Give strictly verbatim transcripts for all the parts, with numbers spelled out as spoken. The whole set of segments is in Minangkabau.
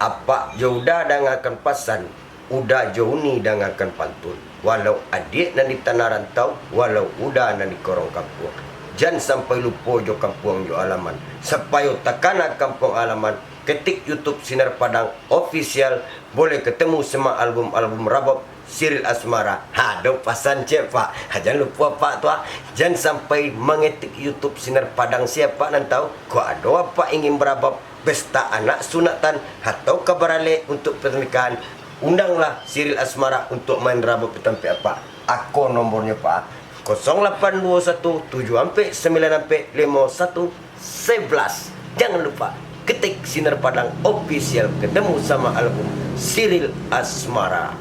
Apak jo Uda dangakan pasan, Uda jo Uni dangakan pantun. Walau adiak nan di tanah rantau, walau Uda nan di korong kampuang. Jan sampai lupo jo kampuang jo alaman. Sapayo takana kampuang alaman, ketik YouTube Sinar Padang Official, boleh ketemu sama album-album Rabab Siril Asmara. Ha, ado pasan ciek, Pak. Ha, jan lupo, Pak, tu, ah. Jan sampai mangetik YouTube Sinar Padang, sia Apak nan tahu. Kok ado Apak ingin barabab, pesta anak sunatan, atau ka baralek untuak pernikahan, undanglah Siril Asmara untuak main rabab di tampek Apak. Ako nomornyo, Pak. Kosong lapan duo satu tujuah ampek sambilan ampek limo satu sebelas. Jangan lupa ketik Sinar Padang Official, ketemu sama album Siril Asmara.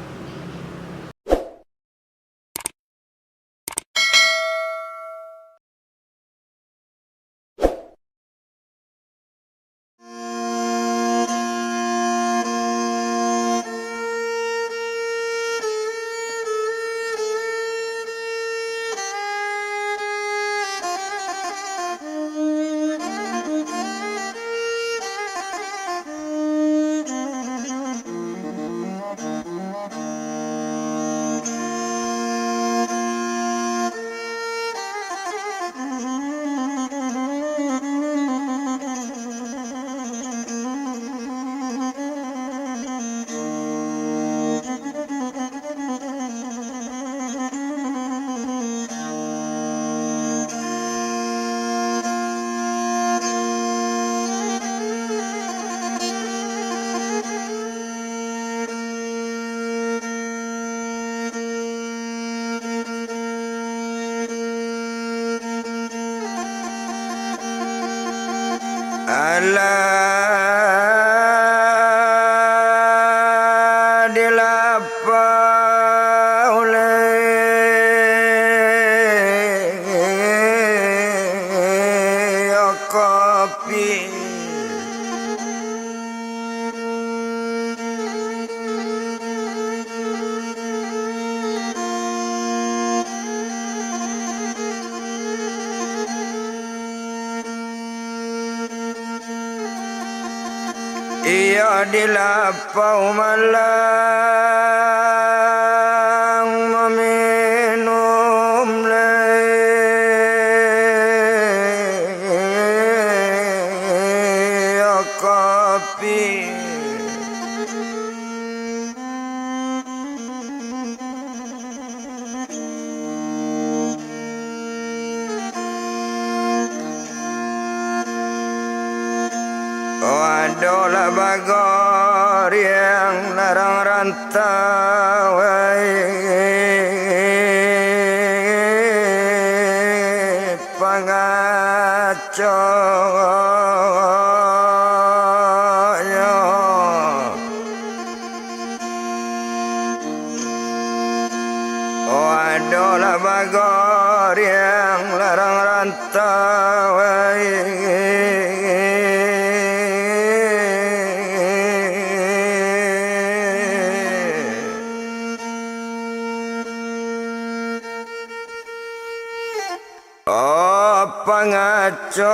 Alah, dilapau lai kopi. Iyo di lapau malang maminum lai kopi. Wadolah bagoriang larang rantau, ai, pangacoknyo. Wadolah bagoriang larang rantau, ai. Oh, pangacok,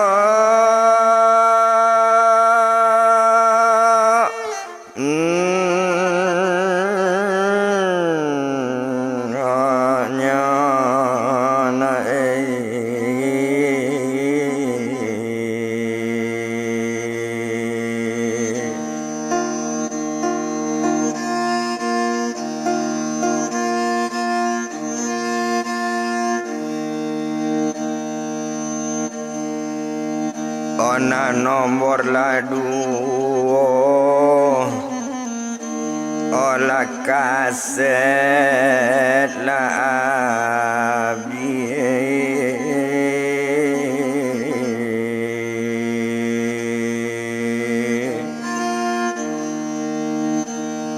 mm, nyo na, eh. Ona nombor lah duo, olah kaset lah abih.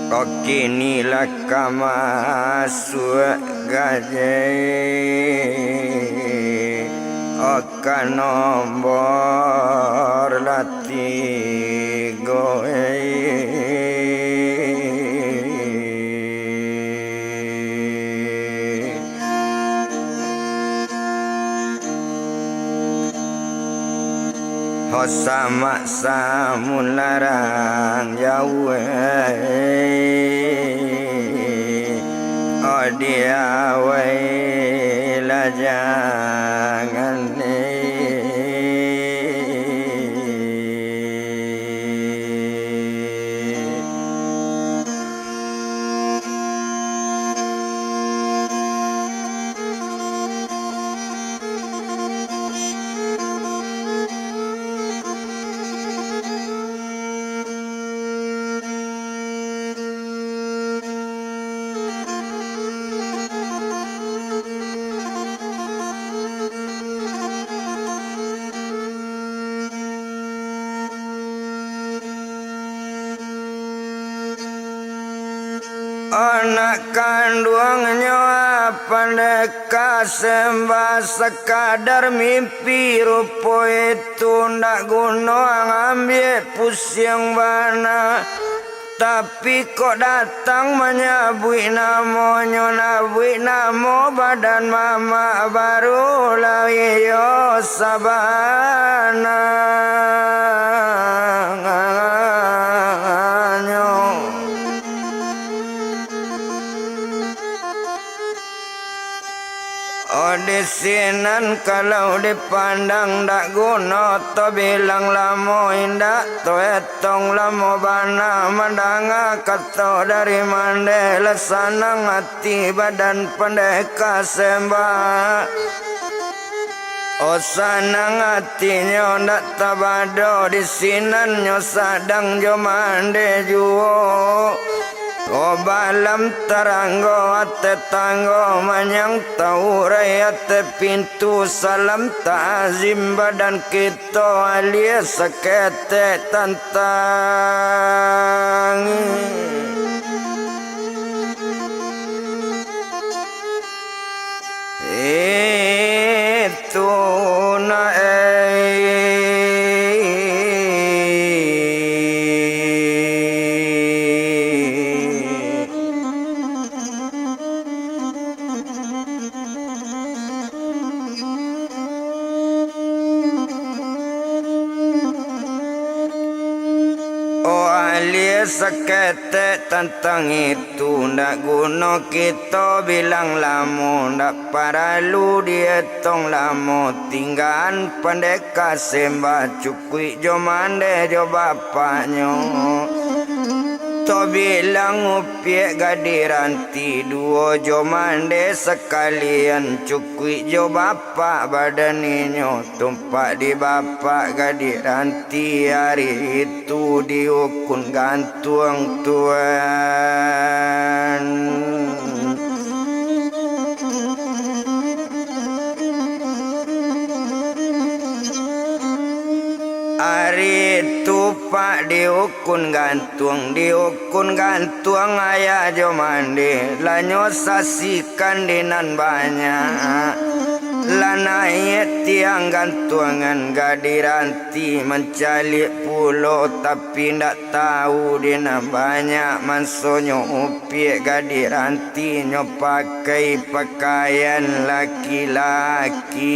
Kok kini lah ka masuak gajai, oka nombor lah tigo, eh. O samak samularang jauah, o di awai lajangan. Anak kanduangnyo pandeka sembah, sakadar mimpi rupo itu ndak guno, ambiak pusiang bana. Tapi kok datang manyabuik namonyo, nabuik namo badan mamak baru lai iyo sabananyo. Oh, di sinan kalau dipandang dak guno, tabilang lamo indak, taetong lamo bana, mandanga kato dari mandeh, lah sanang ati badan pandeka sembah. Oh, sanang atinyo ndak tabado, di sinan nyo sadang jo mandeh juo. Oh, balam taranggo ateh tanggo, manyang taurai ateh pintu, salam ta'zim badan kito, alie saketek tantang itu na, eh. Oh, alie saketek tantang itu, ndak guno kito bilang lamo, ndak paralu dietong lamo, tinggaan pandeka sembah, cukuik jo mandeh jo bapaknyo. Tabilang upiak gadih ranti, duo jo mandeh sakalian, cukuik jo bapak badan inyo, tumpak di bapak gadih ranti, ari itu diukun gantuang tuan. Ari itu pak diukun gantuang, diukun gantuang ayah jo mandeh, lah nyo saksikan di nan banyak. Lah naiak tiang gantuangan gadih ranti, mancaliak pulo, tapi ndak tau di nan banyak, mansonyo upiak gadih ranti nyo pakai pakaian laki-laki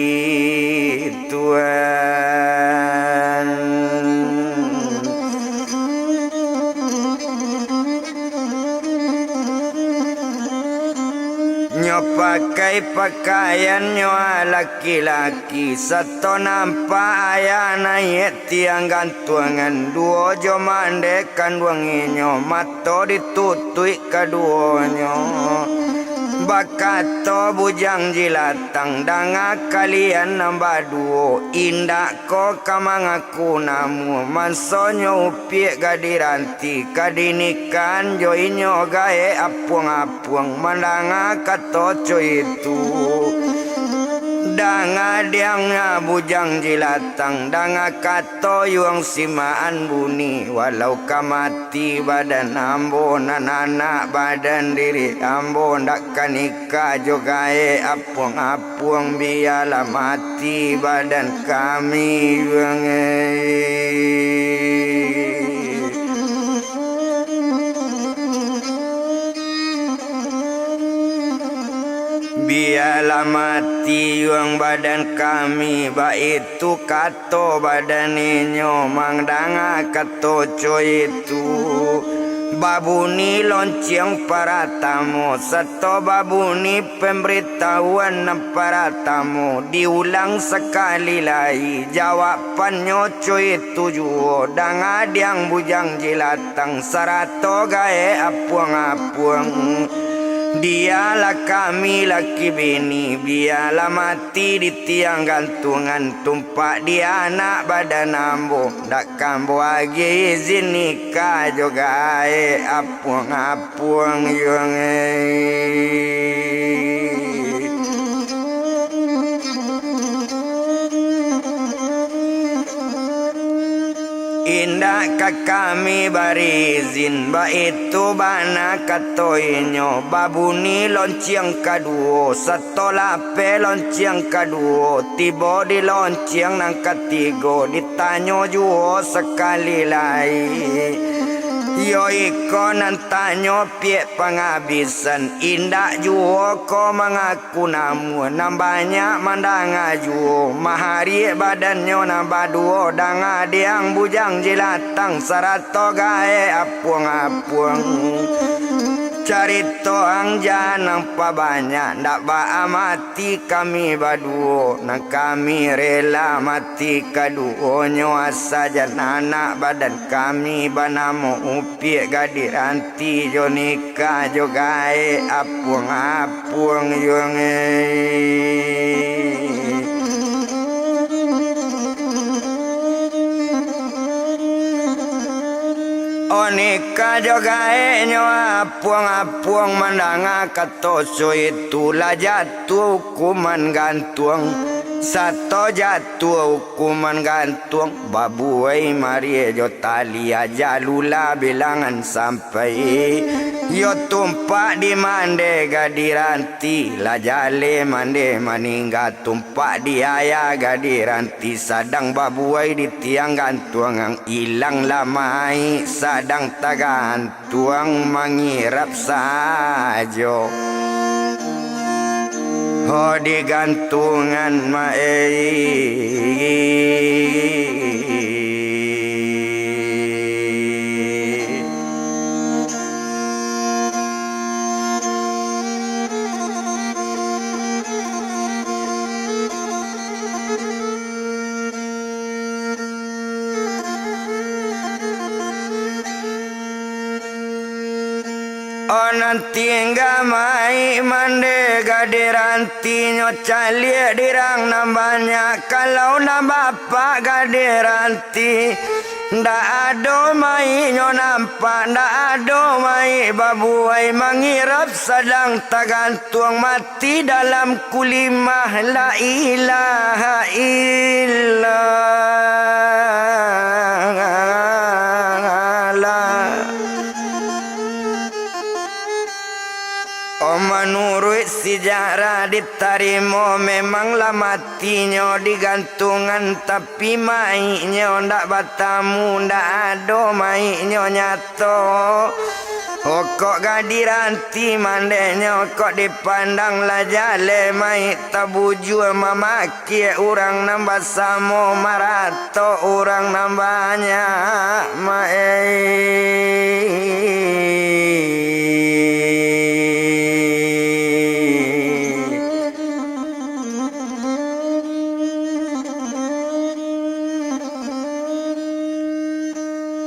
tuan. Nyo pakai pakaian nyo laki-laki, sato nampak ayah naiak tiang gantuangan, duo jo mandeh kanduang inyo, mato ditutuik kaduonyo. Bakato bujang jilatang, danga kalian nan baduo, indak ko ka mangaku namo, mansonyo upiak gadih ranti ka dinikahan jo inyo gaek apuang-apuang. Mandanga kato co itu, danga diangnya bujang jilatang, danga kato yuang simaan buni, walau ka mati badan ambo, nan anak badan diri ambo, ndak ka nikah jo gaek apuang-apuang. Puang, bialah mati badan kami, Bang, eh. Bialah mati Tiuang badan kami, baitu kato badan inyo, mandanga kato coitu. Babuni lonceng paratamo, sato babuni pambaritahuan nan paratamo, diulang sakali lai, jawabannyo coitu juo, danga diang bujang jilatang, sarato gaek apuang-apuang. Bialah kami laki bini, bialah mati di tiang gantungan, tumpak di anak badan ambo, dak ka ambo agiah izin nikah jo gaek apuang-apuang yuang. Indak ka kami bari izin, baitu bana kato inyo, babuni lonceng kaduo, sato lapeh lonceng kaduo, tibo di lonceng nan katigo, ditanyo juo sakali lai. Iyo iko nan tanyo piak pangabisan, indak juo ko mangaku namuah, nan banyak mandanga juo, mahariak badannyo nan baduo, danga diang bujang jilatang, sarato gaek apuang-apuang. Carito ang jan nan pabanyak, ndak baa mati kami baduo, nan kami rela mati kaduonyo, asa jan anak badan kami banamo Upiak Gadih Ranti jo nikah jo gaek apuang-apuang yuang. Oh, nikah jo gaeknyo apuang-apuang, mandanga kato coitu, lah jatuah hukuman gantuang. Sato jatuah hukuman gantuang, babuai mariak jo tali, ajalulah bilangan sampai. Iyo tumpak di mandeh Gadih Ranti, lah jaleh mandeh maningga, tumpak di ayah Gadih Ranti, sadang babuai di tiang gantuang, ang ilang lah maik sadang tagantuang mangirap sajo. Ho di gantungan maik. Oh, nan tingga maik mandeh Gadih Ranti, nyo caliak dirang nan banyak, kalau nan bapak Gadih Ranti, ndak ado maiknyo nampak, ndak ado maik babuai, mangirap sadang tagantuang mati. Di dalam kulimah, la ilaha illallah. Oh, manuruik sijarah ditarimo, memang lah matinyo digantungan, tapi maiknyo ndak batamu, ndak ado maiknyo nyato. Okok Gadih Ranti mandehnyo, kok dipandang lah jaleh maik, tabujua mamakiak urang nan basamo, maratok urang nan banyak maik.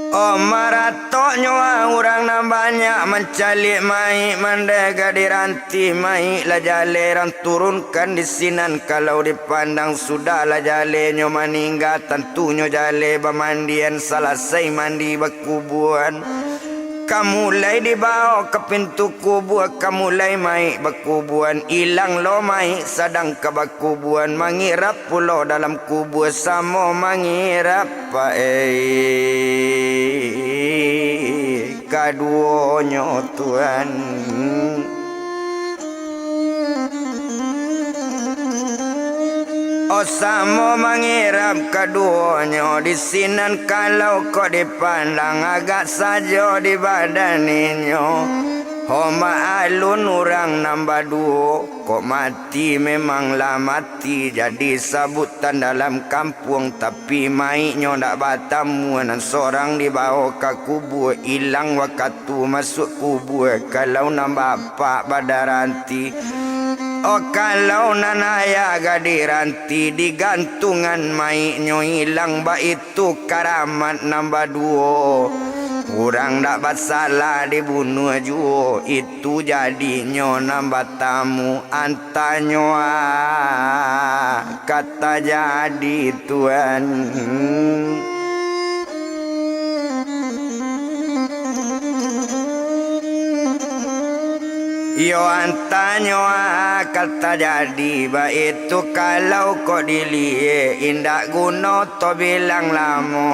Oh, maratoknyo urang nan banyak mancaliak maik mandeh Gadih Ranti, maik lah jaleh rang turunkan di sinan. Kalau dipandang sudah lah jalehnyo maningga, tantunyo jaleh bamandian, salasai mandi bakubuan. Ka mulai dibaok ka pintu kubua, ka mulai maik bakubuan, ilang lo maik sadang ka bakubuan, mangirap pulo dalam kubua, samo mangirap paik kaduonyo, Tuan. Oh, samo mangirap kaduonyo di sinan, kalau kok dipandang agak sajo di badan inyo. Ho, maklun urang nan baduo, kok mati memang lah mati, jadi sabutan dalam kampuang, tapi mayiknyo ndak batamu, nan sorang dibawo ka kubua, ilang wakatu masuak kubua, kalau nan bapak badaranti. Oh, kalau nan ayah gadih ranti, digantungan mayiknyo ilang, baitu karamat nan baduo. Urang ndak basalah dibunuah juo, itu jadinyo nan batamu, antanyo ah, ka tajadi, Tuan. Iyo, antanyo ah, ka tajadi, baitu kalau kok diliek, indak guno to bilang lamo.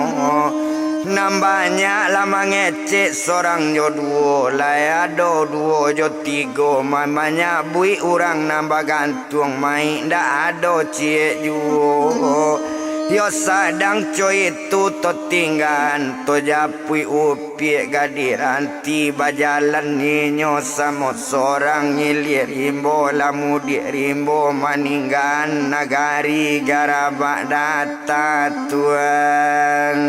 Nan banyak lah mangecek sorang jo duo, lai ado duo jo tigo, ma-, manyabuik urang nan bagantuang mayik, ndak ado ciek juo. Yo, sadang co itu to tinggaan, to japuik upiak gadih ranti, bajalan inyo samo sorang, ilia rimbo lah mudiak rimbo, maninggaan nagari garabak data, Tuan.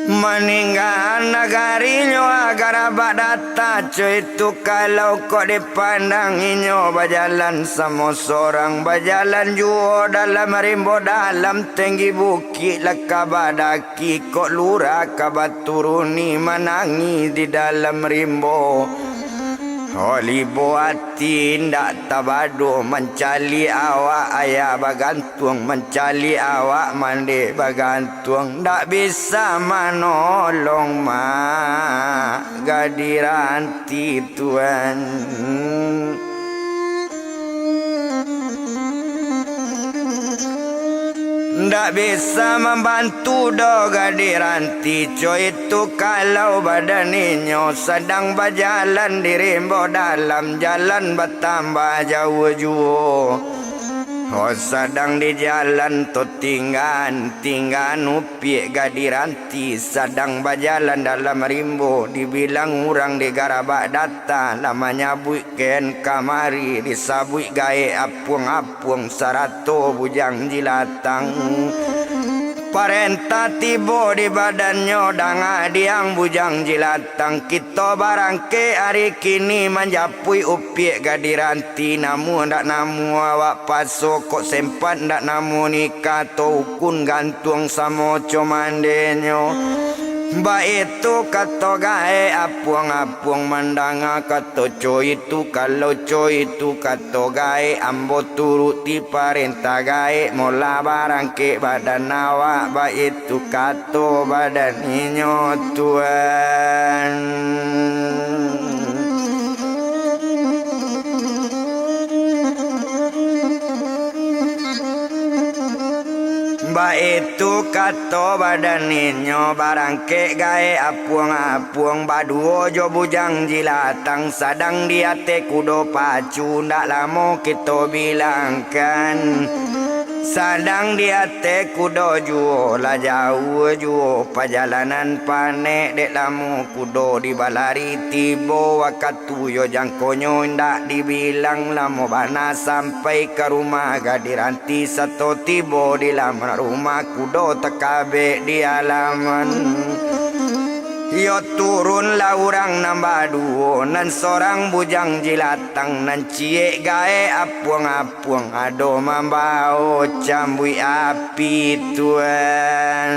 Maninggaan nagarinyo garabak data, co itu kalau kok dipandang inyo bajalan samo sorang, bajalan juo dalam rimbo, dalam tenggi bukik lah ka badaki, kok lurah ka baturuni, manangih di dalam rimbo. Ho, libo ati indak tabado, mancaliak awak ayah bagantuang, mancaliak awak mandeh bagantuang, ndak bisa manolong mah gadih ranti, Tuan. Ndak bisa mambantu doh gadih ranti, co itu kalau badan inyo sadang bajalan di rimbo dalam, jalan batambah jauah juo. Ho, sadang di jalan to tinggaan, tinggaan upiak gadih ranti, sadang bajalan dalam rimbo, dibilang urang di garabak data, lah manyabuik ken kamari, disabuik gaek apuang-apuang sarato bujang jilatang. Parentah tibo di badannyo, danga diang bujang jilatang, kito barangkek ari kini manjapuik upiak gadih ranti, namuah ndak namuah awak paso, kok sempat ndak namuah nikah, to ukun gantuang samo co mandenyo. Baitu kato gaek apuang-apuang, mandanga kato co itu, kalau co itu kato gaek, ambo turuti parentah gaek, molah barangkek badan awak, baitu kato badan inyo, Tuan. Baitu kato badan inyo, barangkek gaek apuang-apuang, baduo jo bujang jilatang, sadang di ateh kudo pacu, ndak lamo kito bilangkan. Sadang di ateh kudo juo, lah jauah juo pajalanan panek, dek lamo kudo dibalari, tibo wakatu yo jangkonyo, indak dibilang lamo bana, sampai ka rumah gadih ranti, sato tibo di laman rumah, kudo takabek di alaman. Iyo, turunlah urang nan baduo, nan sorang bujang jilatang, nan ciek gaek apuang-apuang, ado mambawo cambuik api, Tuan.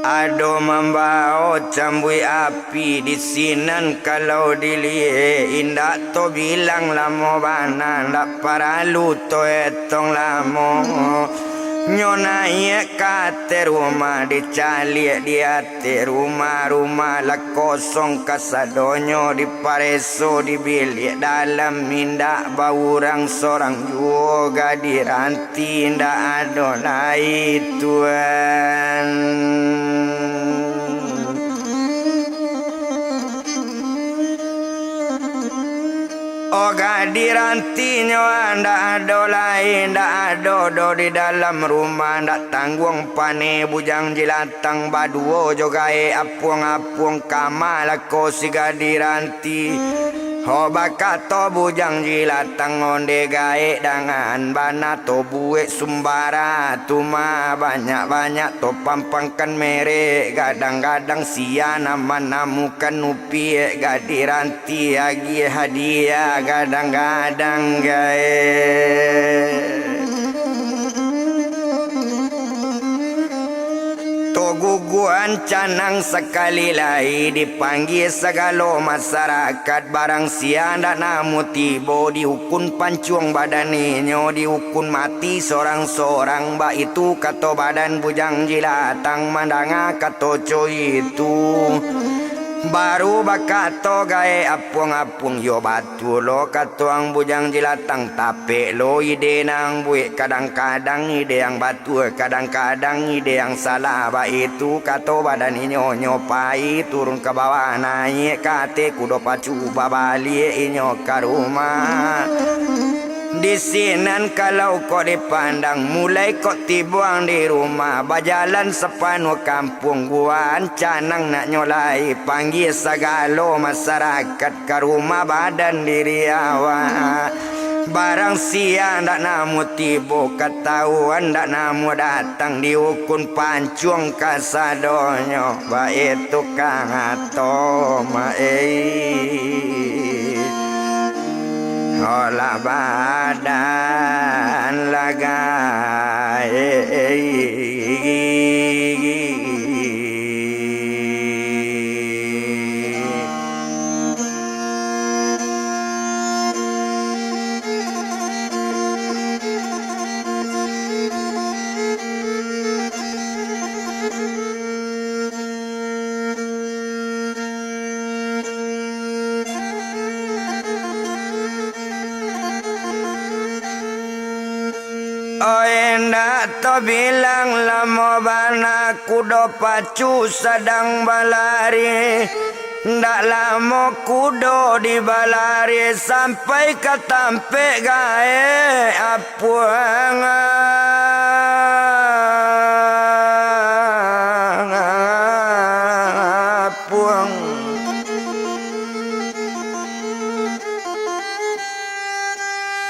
Ado mambawo cambuik api di sinan, kalau diliek indak to bilang lamo bana, ndak paralu to etong lamo. Nyo naiak ka ateh rumah, dicaliak di ateh rumah, rumah lah kosong kasadonyo, dipareso di biliak dalam, indak baurang sorang juo, gadih ranti indak ado lai, Tuan. Rantinyo ndak ado lai, ndak ado doh di dalam rumah, ndak tangguang paneh Bujang Jilatang baduo jo gaek apuang-apuang ka malako si gadih ranti. Ho bakato Bujang Jilatang, onde gaek dangan bana to buek sumbara tu mah, banyak-banyak to pampangkan merek, gadang-gadang sia nan manamukan upiak gadih ranti. Ti agiah hadiah gadang-gadang gaek. To guguan canang sakali lai dipanggia sagalo masarakat, barang sia ndak namuah tibo diukun pancuang badan inyo, diukun mati sorang-sorang, baitu kato badan Bujang Jilatang mandanga kato co itu. Baru bakato gaek apuang-apuang, "Yo batua lo kato ang Bujang Jilatang, tapek lo ide nan buek, kadang-kadang ide ang batua, kadang-kadang ide ang salah." Baitu kato badan inyo, nyo pai turun ka bawah, naiak ka ateh kudo pacu, babaliak inyo ka rumah. Di sinan kalau kok dipandang, mulai kok tibo ang di rumah, bajalan sapanuah kampuang, guguan canang naknyo lai, panggia sagalo masarakat ka rumah badan diri awak. Barang sia ndak namuah tibo, katahuan ndak namuah datang, diukun pancuang kasadonyo, baitu ka ngato maeh. Olah badan lagai. Oi, indak tabilang lamo bana kudo pacu sadang balari. Ndak lamo kudo dibalari sampai ka tampek gaek apuang. Apuang.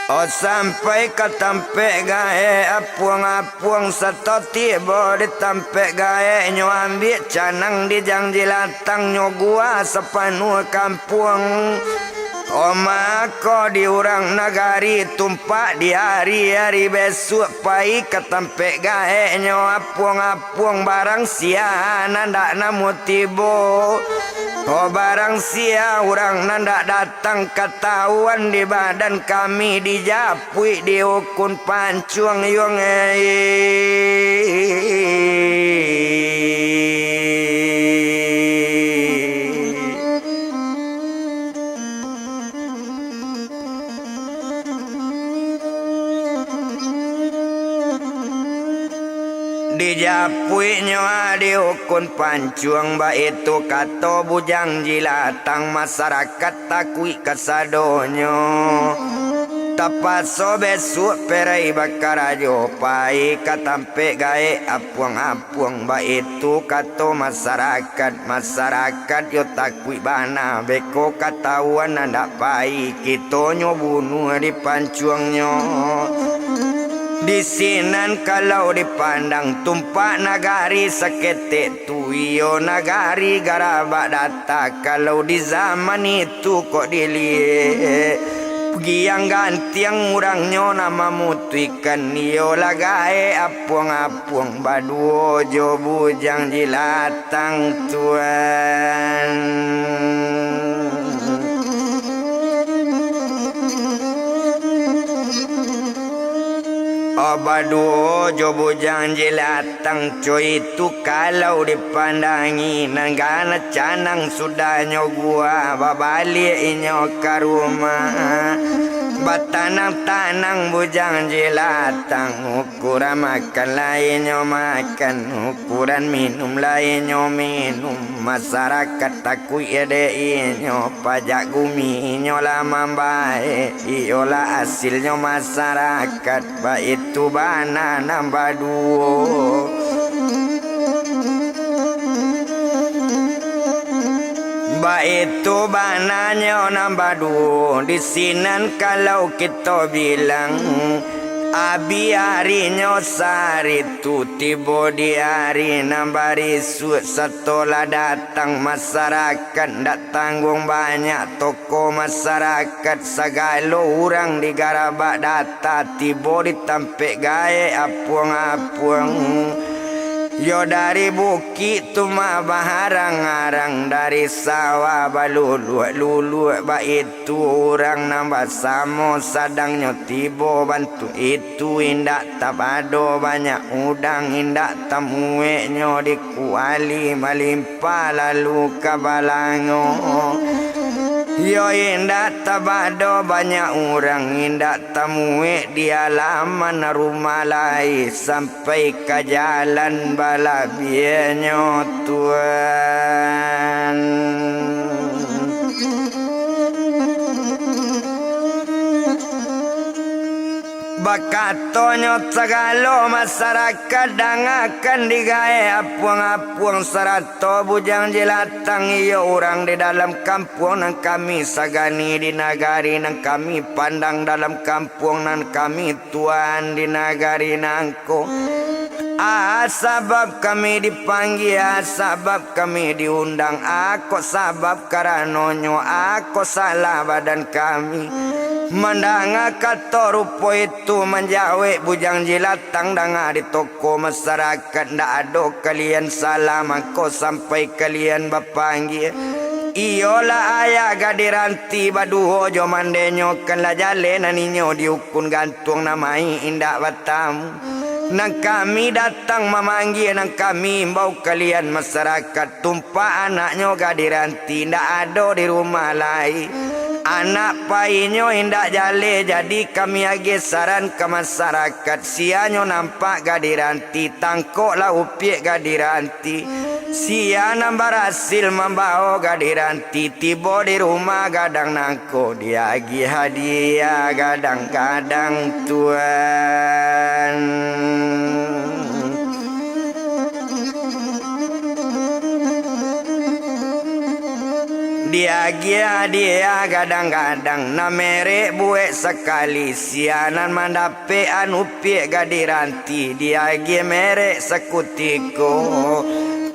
Oh, sampai ka tampek gaek apuang-apuang, sato tibo di tampek gaek, nyo ambiak canang di Bujang Jilatang, nyo guguah sapanuah kampuang. Oh, mako di urang nagari tumpak di ari-ari bisuak, pai ka tampek gaeknyo apuang-apuang, barang sia nan ndak namuah tibo. Oh, barang sia urang nan ndak datang, katahuan di badan kami, dijapuik diukun pancuang, yong ei. Dijapuiknyo diukun pancuang, baitu kato Bujang Jilatang, masarakat takuik kasadonyo. Tapaso bisuak perai bakarajo, pai ka tampek gaek apuang-apuang, baitu kato masarakat. Masarakat yo takuik bana, beko katahuan nan ndak pai, kitonyo bunuah dipancuangnyo. Di sinan kalau dipandang, tumpak nagari saketek tu, iyo nagari Garabak Data. Kalau di zaman itu kok diliek, Giang Gantiang urangnyo nan mamutuihkan, iyolah gaek apuang-apuang baduo jo Bujang Jilatang, tuan. Oh, baduo jo Bujang Jilatang co itu kalau dipandangi, nan gana canang sudahnyo guguah, babaliak inyo ka rumah. Batanang-tanang bujang jilatang, ukuran makan lai nyo makan, ukuran minum lai nyo minum. Masarakat takuik dek inyo, pajak gumi inyo lah mambaek, iyolah asilnyo masarakat, baitu bana nan baduo. Baitu bananyo nan baduo, di sinan kalau kito bilang, abih arinyo sahari tu, tibo di ari nan barisuak, sato lah datang masarakat, ndak tangguang banyak tokoh masarakat, sagalo urang digarabak data, tibo di tampek gaek apuang-apuang. Yo dari bukik tu mah baharang-harang, dari sawah baluluak-luluak, baitu urang nan basamo, sadangnyo tibo bantuak itu, indak tabado banyak udang, indak tamueknyo di kuali, malimpah lalu ka balango. Yo indak tabado banyak urang, indak tamuek di alaman rumah lai, sampai ka jalan balabiahnyo, Tuan. Bakatonyo sagalo masarakat, dangakan digaek apuang-apuang sarato bujang jilatang, iyo urang di dalam kampuang nan kami sagani, di nagari nan kami pandang, dalam kampuang nan kami tuan di nagari nangko. A sabab kami dipanggia, a sabab kami diundang, a kok sabab karanonyo, a kok salah badan kami mandanga kato rupo itu, manjawek bujang jilatang, danga di tokoh masarakat, ndak ado kalian salah, mangko sampai kalian bapanggia. Iyolah ayah gadih ranti baduo jo mandenyo, kan lah jaleh nan inyo diukun gantuang, nan mai indak batamu. Nan kami datang mamanggia, nan kami imbau kalian masarakat, tumpak anaknyo gadih ranti, indak ado di rumah lai. Anak painyo indak jaleh, jadi kami agiah saran ka masarakat, sianyo nampak gadih ranti, tangkoklah upiak gadih ranti. Sia nan barasil mambao gadih ranti tibo di rumah gadang nangko, diagiah hadiah gadang-gadang, Tuan. Diagiah hadiah gadang-gadang, nan merek buek sakali, sia nan mandapek anu piak gadih ranti, diagiah merek sakutiko.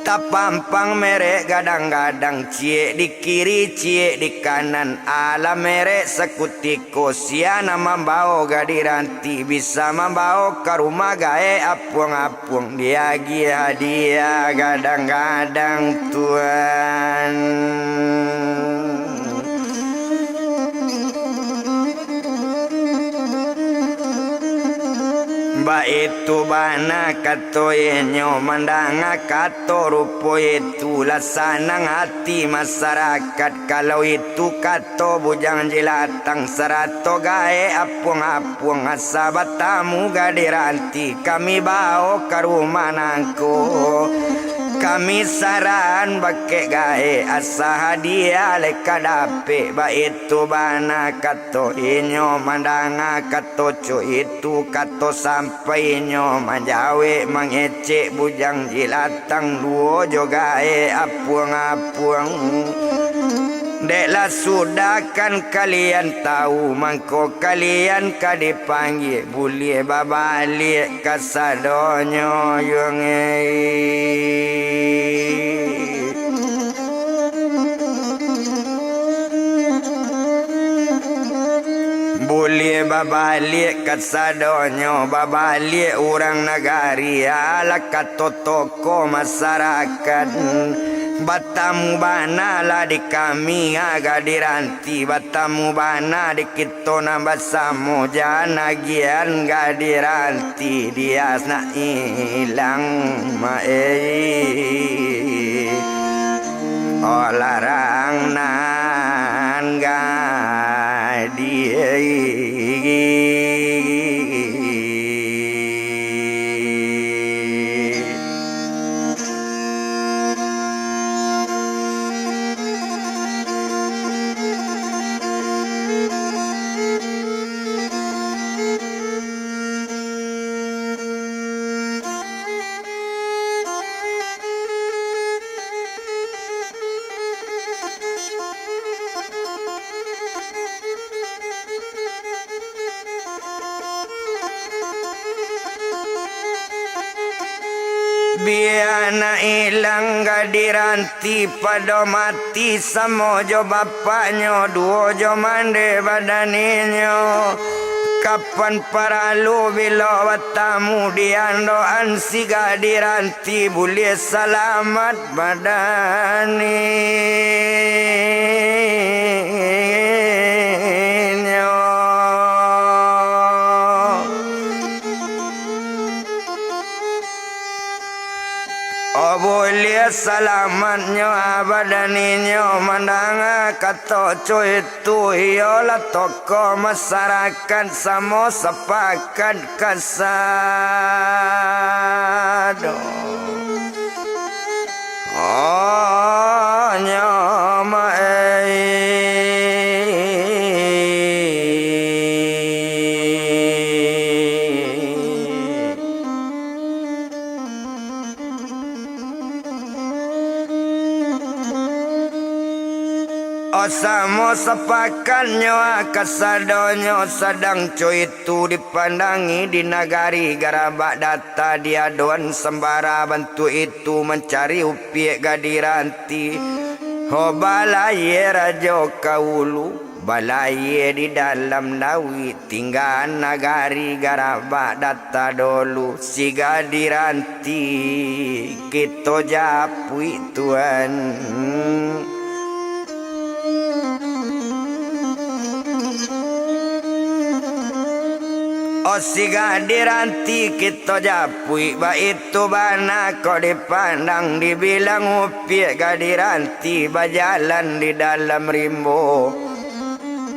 Tapampang merek gadang-gadang, ciek di kiri, ciek di kanan, alah merek sakutiko. Sia nan mambao gadih ranti, bisa mambao ka rumah gaek apuang-apuang, diagiah hadiah gadang-gadang, Tuan. Baitu bana kato inyo, mandanga kato rupo itu, lah sanang ati masarakat. Kalau itu kato bujang jilatang, sarato gaek apuang-apuang, asa batamu gadih ranti, kami bao ka rumah nangko. Kami saran bakeh gaek, asa hadiah lai ka dapek. Baitu bana kato inyo, mandanga kato co itu, kato sampainyo, manjawek mangecek bujang jilatang duo jo gaek apuang-apuang. Dek lah sudah kan kalian tahu, mangko kalian ka dipanggia, buliah babaliak kasadonyo, yuang ei. Buliah babaliak kasadonyo, babaliak urang nagari, alah kato tokoh masarakat. Batamu bana lah di kami, ah, gadih ranti, batamu bana di kito nan basamo, jan agiahan gadih ranti, dias nak ilang, ma ei. Oh, larang nan gadih. Anak ilang Gadih Ranti pado mati samo jo bapaknyo, duo jo mande badaninyo. Kapan paralu bilo batamu di andokan si Gadih Ranti buliah salamat badaninyo. Oh, buliah salamatnyo badaninyo mandanga kato cuitu, iyolah tokoh masarakat samo sapakat kasado. Oh, nyama ei. Oh, samo sapakatnyo kasadonyo sadang cuitu dipandangi di nagari Garabak Data, di adoan sambara bantuak itu mancari upiak Gadih Ranti. Ho, balayia rajo ka ulu, balayia di dalam lauik, tinggaan nagari Garabak Data dolu, si Gadih Ranti kito japuik, Tuan. Oh, si Gadih Ranti kito japuik, baitu bana kok dipandang, dibilang upiak Gadih Ranti bajalan di dalam rimbo.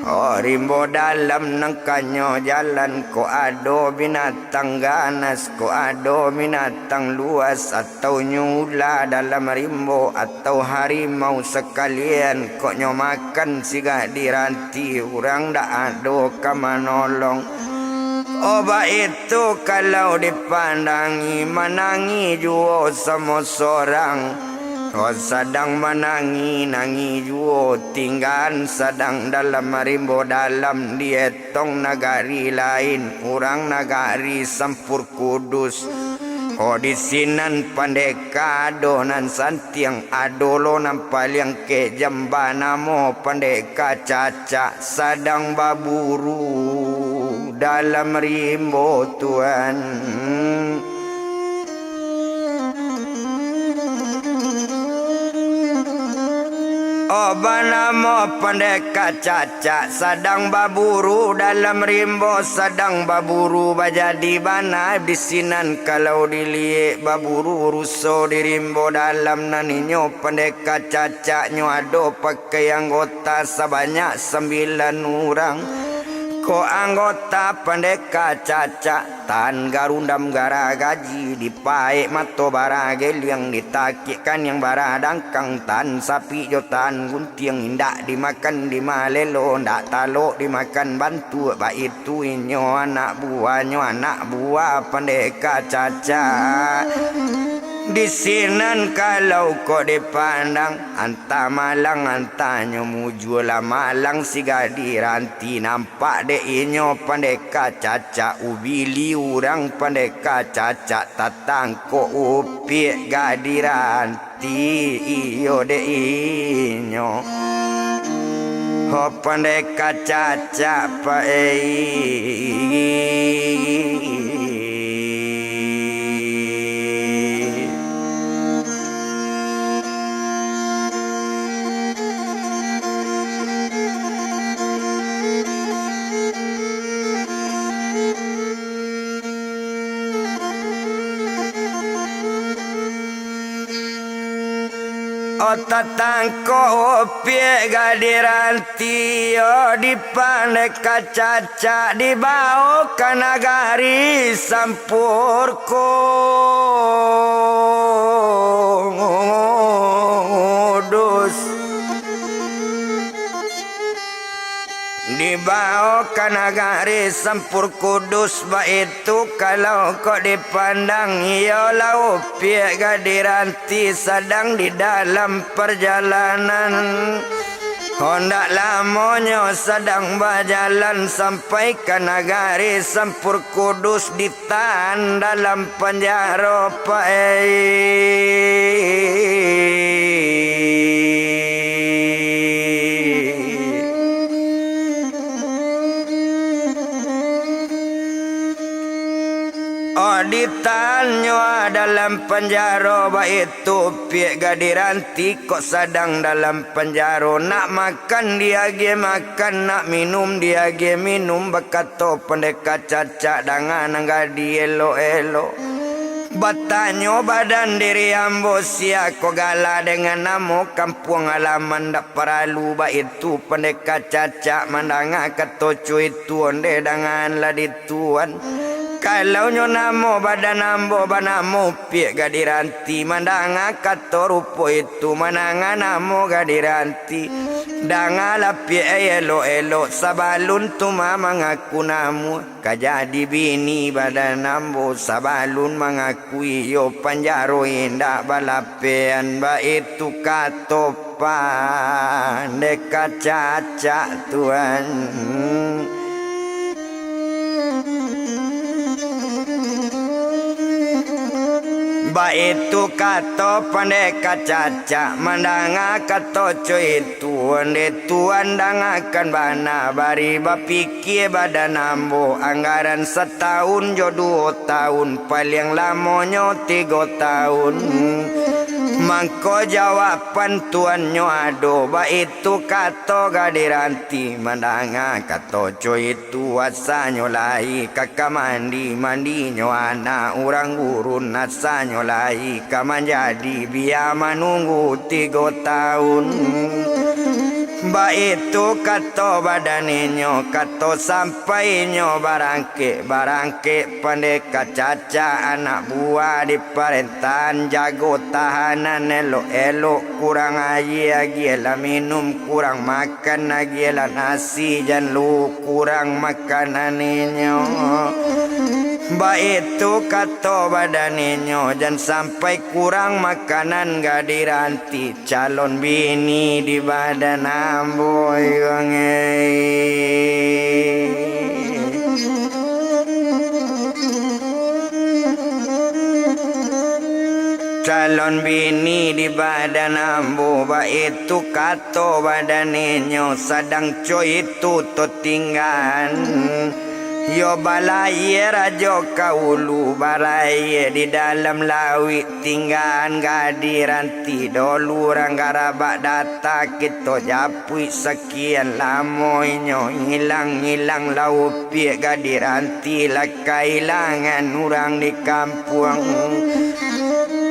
Oh, rimbo dalam nan kanyo jalan, kok ado binatang ganas, kok ado binatang luas, atau nyo ula dalam rimbo, atau harimau sakalian, kok nyo makan si Gadih Ranti, urang dak ado ka manolong. Oh, baitu kalau dipandangi, manangih juo samo sorang. Oh, sadang manangih, nangih juo, tinggaan sadang dalam rimbo dalam, dietong nagari lain, urang nagari Sampur Kudus. Oh, di sinan pandeka ado nan santiang, ado lo nan paliang kejam, banamo pandeka Cacak, sadang baburu dalam rimbo, Tuan. Oh, banamo pandeka Cacak, sadang baburu dalam rimbo, sadang baburu, bajadi bana di sinan kalau diliek, baburu ruso di rimbo dalam. Nan inyo pandeka Cacak nyo ado pakai anggota sabanyak sambilan urang. Kok anggota pandeka Cacak, tan garundam garagaji, dipaek mato bara geliang, ditakik kaniang bara dangkang, tan sapik jo tan guntiang, indak dimakan dimalelo, ndak talok dimakan bantuak, baitu inyo anak buahnyo, anak buah pandeka Cacak. Di sinan kalau kok dipandang, antah malang, antah nyo mujua lah malang si Gadih Ranti, nampak dek inyo pandeka Cacak, ubili urang pandeka Cacak, tatangkok upiak Gadih Ranti, iyo dek inyo. Ho, pandeka Cacak, Pak, ei. Oh, tatangkok upiak Gadih Ranti, oh, di pandeka Cacak, dibaok ka nagari Sampur Kudus. Dibaok ka nagari Sampur Kudus, baitu kalau kok dipandang, iyolah upiak Gadih Ranti sadang di dalam parjalanan. Hondak lamonyo sadang bajalan sampai ka nagari Sampur Kudus, ditahan dalam panjaro, Pak, eh. Oh, ditannyo dalam panjaro, baitu piak gadih ranti, kok sadang dalam panjaro. Nak makan diagiah makan, nak minum diagiah minum, bakato pandeka cacak, danga nan gadih elok-elok. Batanyo badan diri ambo, sia ko gala dengan namo, kampuang halaman dak paralu, baitu pandeka cacak, mandanga kato co itu, ondeh dangan lah di Tuan. Kalau nyo namo badan ambo banamo piak gadih ranti, mandanga kato rupo itu, mandanga namo gadih ranti, dangalah piak elok-elok, sabalun tu ma mangaku namo, ka jadi bini badan ambo, sabalun mangakui iyo panjaro indak balapean, baitu kato pandeka cacak, Tuan. Baitu kato pandeka cacak, mandanga kato co itu, ondeh Tuan, dangakan bana, bari bapikia badan ambo, anggaran satahun jo duo tahun, paliang lamonyo tigo tahun. Mangko jawaban Tuannyo ado, baitu kato gadih ranti, mandanga kato co itu, asanyo lai ka, ka mandi, mandinyo anak urang gurun, asanyo lai ka manjadi, bia manunggu tigo tahun. Baitu kato badan inyo, kato sampainyo barangkek, barangkek pandeka cacak, anak buah di parentahan, jago tahanan elok-elok, kurang aia agiahlah minum, kurang makan agiahlah nasi, jan lu kurang makanan inyo. Baitu kato badan inyo, jan sampai kurang makanan gadih ranti, calon bini di badan ambo, iyo ngeh. Calon bini di badan ambo, baitu kato badan inyo, sadang co itu totinggaan. Iyo balayia rajo ka ulu, balayia di dalam lauik, tinggaan gadih ranti dolu, urang garabak data kito japuik, sakian lamo inyo ilang-ilang, laupiak gadih ranti lah kailangan urang di kampuang.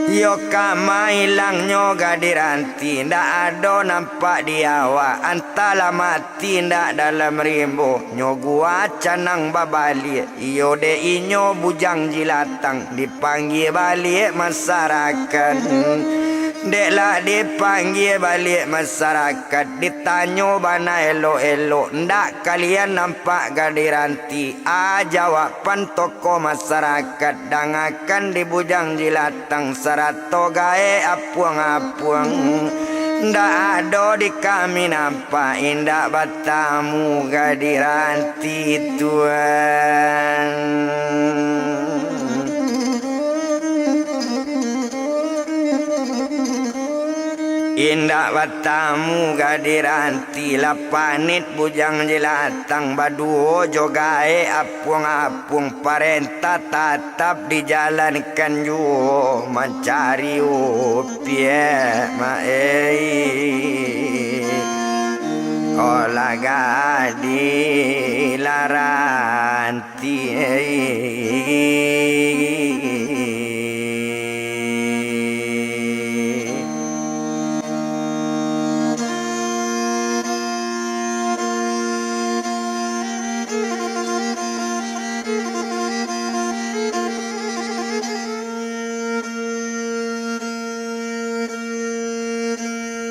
Iyo ka mailangnyo gadih ranti, ndak ado nampak di awak, antahlah mati ndak dalam rimbo, nyo gua canang babaliak. Iyo dek inyo bujang jilatang, dipanggia baliak masarakat. Dek lah dipanggia baliak masarakat, ditanyo bana elok-elok, ndak kalian nampak gadih ranti? A jawaban tokoh masarakat, dangakan di bujang jilatang sarato gaek apuang-apuang. Ndak ado di kami nampak, indak batamu gadih ranti, Tuan. Indak batamu gadih ranti, lah panit bujang jilatang, baduo jo gaek apuang-apuang, parentah tatap dijalankan juo, mancari upiak maei. Olah gadih lah ranti.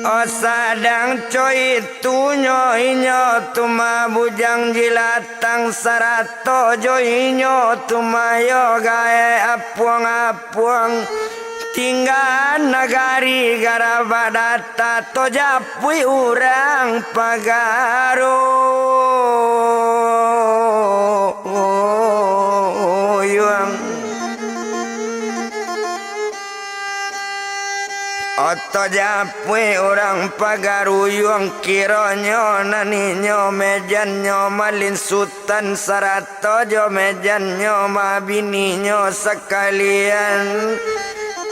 Oh, sadang co itunyo, inyo tu mah bujang jilatang, sarato jo inyo tu mah iyo gaek apuang-apuang. Tinggaan nagari garabak data, tajapuik urang pagaruyuang. Oto japuik urang pagaruyuang, kironyo nan inyo mejannyo malinsutan sarato jo mejannyo mabininyo sakalian.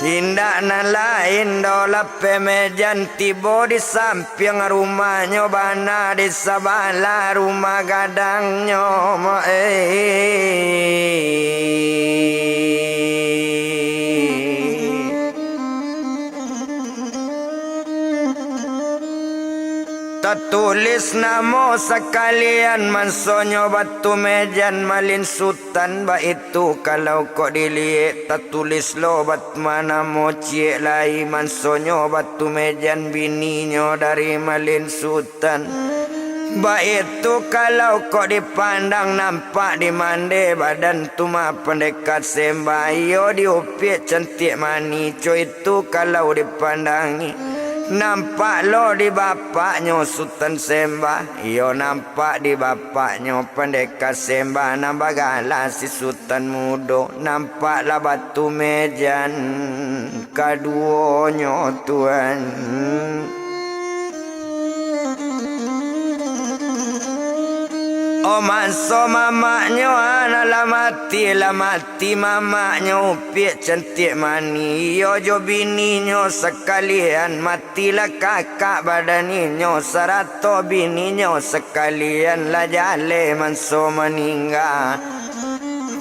Indak nan lain doh, lapeh mejan tibo di sampiang rumahnyo, bana di sabalah rumah gadangnyo, ma-, eh. Tatulis namo sakalian, mansonyo batu mejan malinsutan, baitu kalau kok diliek, tatulis lo bat-, ma namo ciek lai, mansonyo batu mejan bininyo dari malinsutan. Baitu kalau kok dipandang, nampak di mande badan tu mah Pandeka Sembah, iyo diupiak cantiak manih, co itu kalau dipandangi. Nampak lo di bapaknyo Sutan Sembah, iyo nampak di bapaknyo Pandeka Sembah nan bagala si Sutan Mudo, nampak lah batu mejan kaduonyo, Tuan. Oh, manso mamaknyo, anak lah mati, lah mati mamaknyo, upiak cantiak manih, iyo jo bininyo sakalian, matilah kakak badan inyo, sarato bininyo sakalian, lah jaleh manso maningga.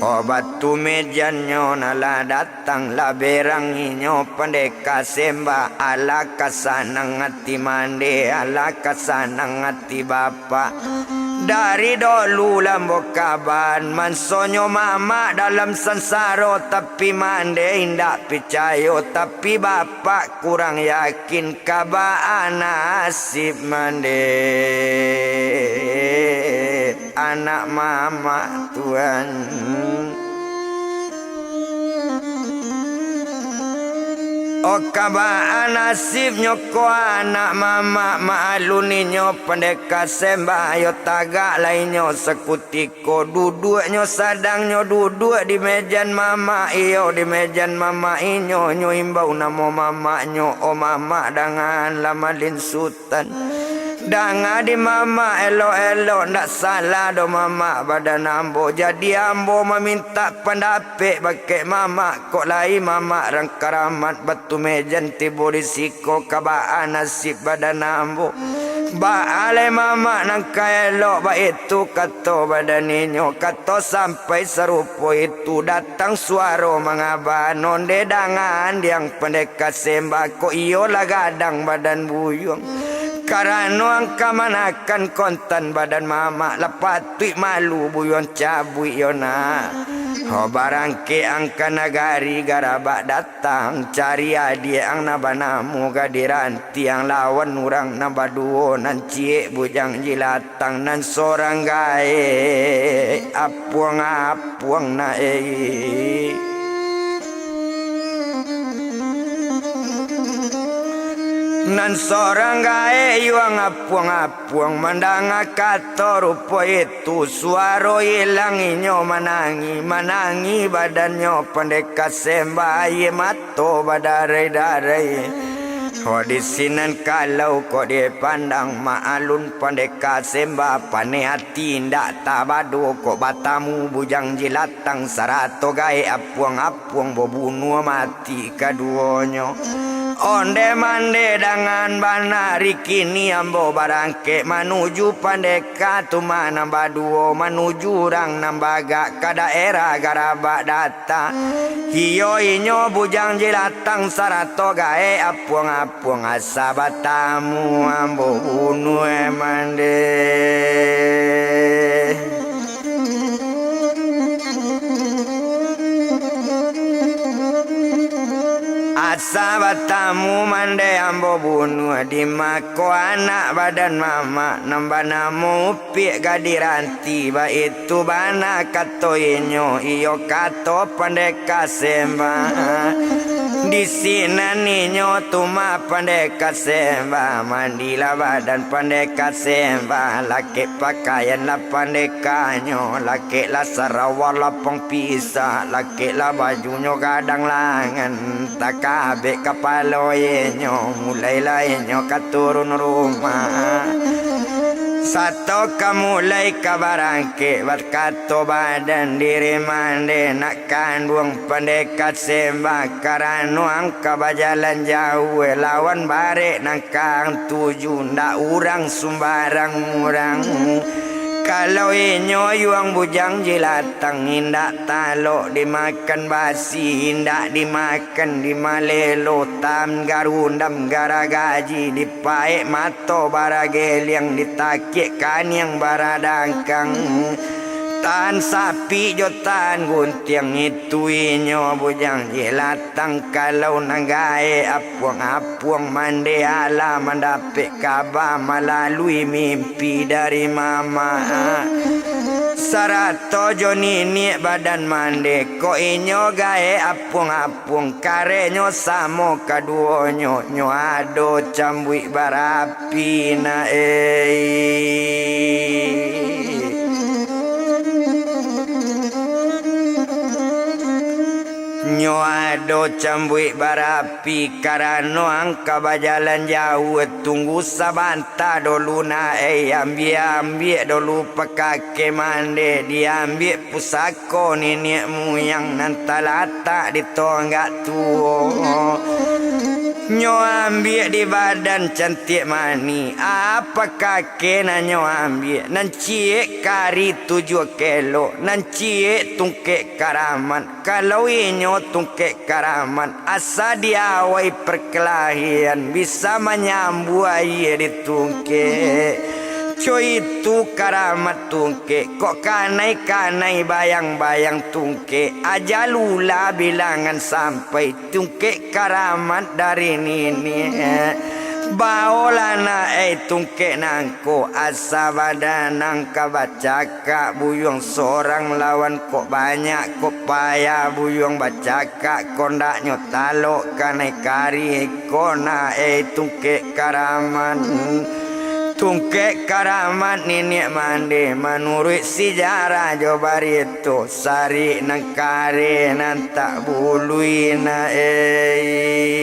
Oh, batu mejannyo nan lah datang, lah berang inyo Pandeka Sembah, alah ka sanang ati mande, alah ka sanang ati bapak. Dari dolu lah ambo kaban, mansonyo mamak dalam sansaro, tapi mande indak picayo, tapi bapak kurang yakin, ka baa nasib mande anak mamak, Tuan. Oh, ka baa nasibnyo ko anak mamak, maalun inyo Pandeka Sembah, yo tagak lah inyo sakutiko, duduaknyo sadangnyo duduak di mejan mamak, iyo di mejan mamak inyo, nyo imbau namo mamaknyo, oh mamak, dangan lah malinsut. Sutan. Danga di mamak elok-elok, ndak salah doh mamak badan ambo. Jadi ambo mamintak pandapek bakeh mamak, kok lai mamak rang karamat batu mejan tibo di siko, ka baa nasib badan ambo. Baa lai mamak nan ka elok, baitu kato badan inyo, kato sampai sarupo itu, datang suaro mangaba, nonde dangan diang pandeka sembah, kok iyo lah gadang badan buyuang. Karano ang ka manakan kontan badan mamak, lah patuik malu buyuang cabuik yo nak. Ho barangkek ang ka nagari garabak datang, cari adiak ang nan banamo Gadiran. Tiang lawan urang nan baduo, nan ciek Bujang Jilatang, nan sorang gaek Apuang-apuang nak, eh. Nan sorang gaek yuang Apuang-apuang, mandanga kato rupo itu, suaro ilang inyo manangih, manangih badannyo pandeka sembah, aia mato to badarai-darai. Ho di sinan kalau kok dipandang, maalun pandeka sembah, paneh ati indak tabado, kok batamu Bujang Jilatang sarato gaek Apuang-apuang, babunuah mati kaduonyo. Onde mande dangan bana, ri kini ambo barangkek manuju pandeka tu mah nan baduo, manuju urang nan bagak ka daerah garabak data. Iyo inyo Bujang Jilatang sarato gaek Apuang-apuang, asa batamu ambo bunuah mande. Asa batamu mande ambo bunuah, di mako anak badan mamak nan banamo Piak Gadiranti, baitu bana kato inyo, iyo kato pandeka sembah. Di sinan inyo tu mah pandeka sembah, mandilah badan pandeka sembah, lakek pakaian lah pandekanyo, lakeklah sarawa lapang pisah, lakeklah bajunyo gadang langan, takabek kapalo inyo, mulailah inyo ka turun rumah. Sato ka mulai ka barangkek, bakato badan diri mande, nak kanduang pandeka sembah, karano angka bajalan jauah, lawan barek nan ka ang tuju, ndak urang sumbarang urang. Kalau inyo yuang bujang jilatang, indak talok dimakan basi, indak dimakan dimalelo, tam garundam garagaji, dipaek mato barageliang, ditakiak kaniang baradangkang, tahan sapik jo tahan guntiang, itu inyo bujang jilatang. Kalau nan gaek apuang-apuang mande, alah mandapek kaba malalui mimpi dari mamak, sarato jo niniak badan mande. Kok inyo gaek apuang-apuang, karenyo samo kaduonyo, nyo ado cambuik barapi na, ei. Nyo ado cambuik barapi, karano angka bajalan jauah, tunggu sabanta dulu na, ei, ambiak-ambiak dulu pakakeh mande, diambiak pusako niniak muyang nan talatak di tonggak tuo. Nyo ambiak di badan cantiak manih, apa kakeh nan nyo ambiak, nan ciek kari tujuah kelok, nan ciek tungkek karamat. Kalau inyo tungkek karamat, asa di awai parkalahian, bisa manyambuah aia di tungkek. Co itu karamat tungkek, kok kanai-kanai bayang-bayang tungkek, aja lula bilangan sampai, tungkek karamat dari niniak. Baolah nak, ei, tungkek nangko, asa badan angka bacakak, buyuang sorang lawan kok banyak, kok payah buyuang bacakak, kondaknyo talok kanai kari, kok nak, ei, tungkek karamat. Tungkek karamat niniak mande, manuruik sijarah jo barito, sarik nan kareh nan tak bului na, ei.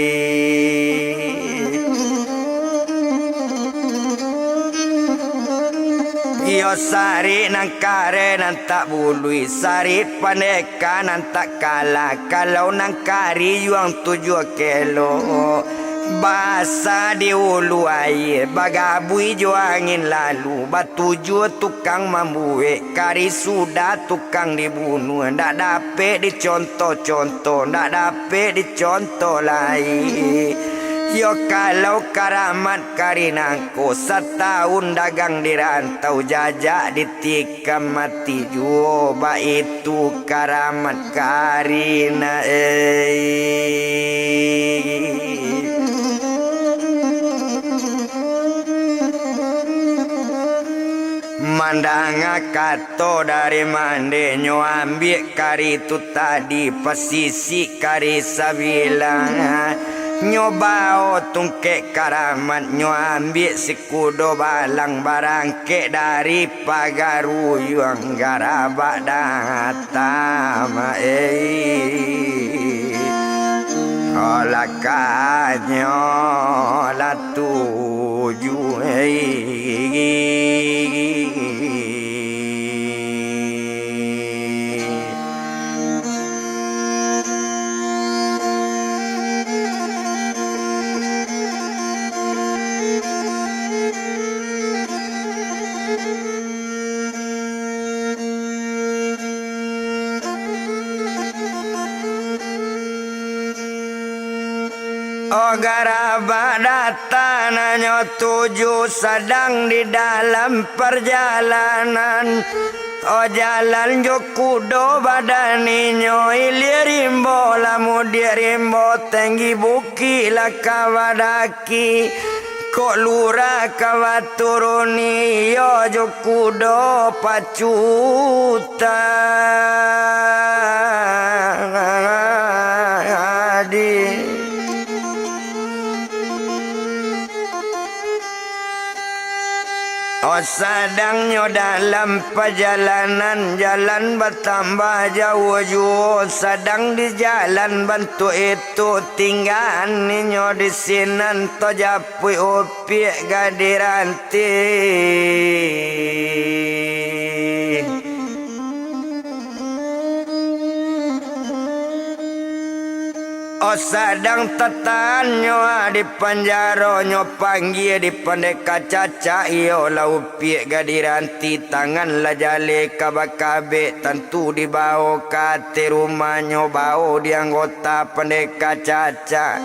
Iyo, sarik nan kareh nan tak bului, sarik pandeka nan tak kalah, kalau nan kari yuang tujuah kelok. Basa di ulu aia, bagabui jo angin lalu, batujuah tukang mambuek, kari sudah tukang dibunuah, ndak dapek dicontoh-contoh, ndak dapek dicontoh lai. Yo, kalau karamat kari nangko, satahun dagang di rantau, jajak ditikam mati juo, baitu karamat kari na, ei. Mandanga kato dari mande, nyo ambiak kari tu tadi, pasisik kari sabilang. Nyo bao tungkek karamat, nyo ambiak sikudo balang, barangkek dari Pagaruyuang, garabak datang, ei. Olakanyo lah tuju, ei. Oh, garabak datang, nyo tuju sadang di dalam parjalanan. Oh, jalan jo kudo badan inyo, ilia rimbo lah mudiak rimbo, tenggi bukik lah ka badaki. Kok lurah ka baturuni, iyo jo kudo pacu tadi. Oh, sadangnyo dalam pajalanan, jalan batambah jauah juo, sadang di jalan bantuak itu, tinggaan inyo di sinan, tajapuik upiak gadih ranti. Oh, sadang tatahan nyo, ah, di panjaro, nyo panggia di Pandeka Cacak, iyolah upiak gadih ranti, tangan lah jaleh ka bakabek, tantu dibao ka ateh rumahnyo, bao di anggota Pandeka Cacak.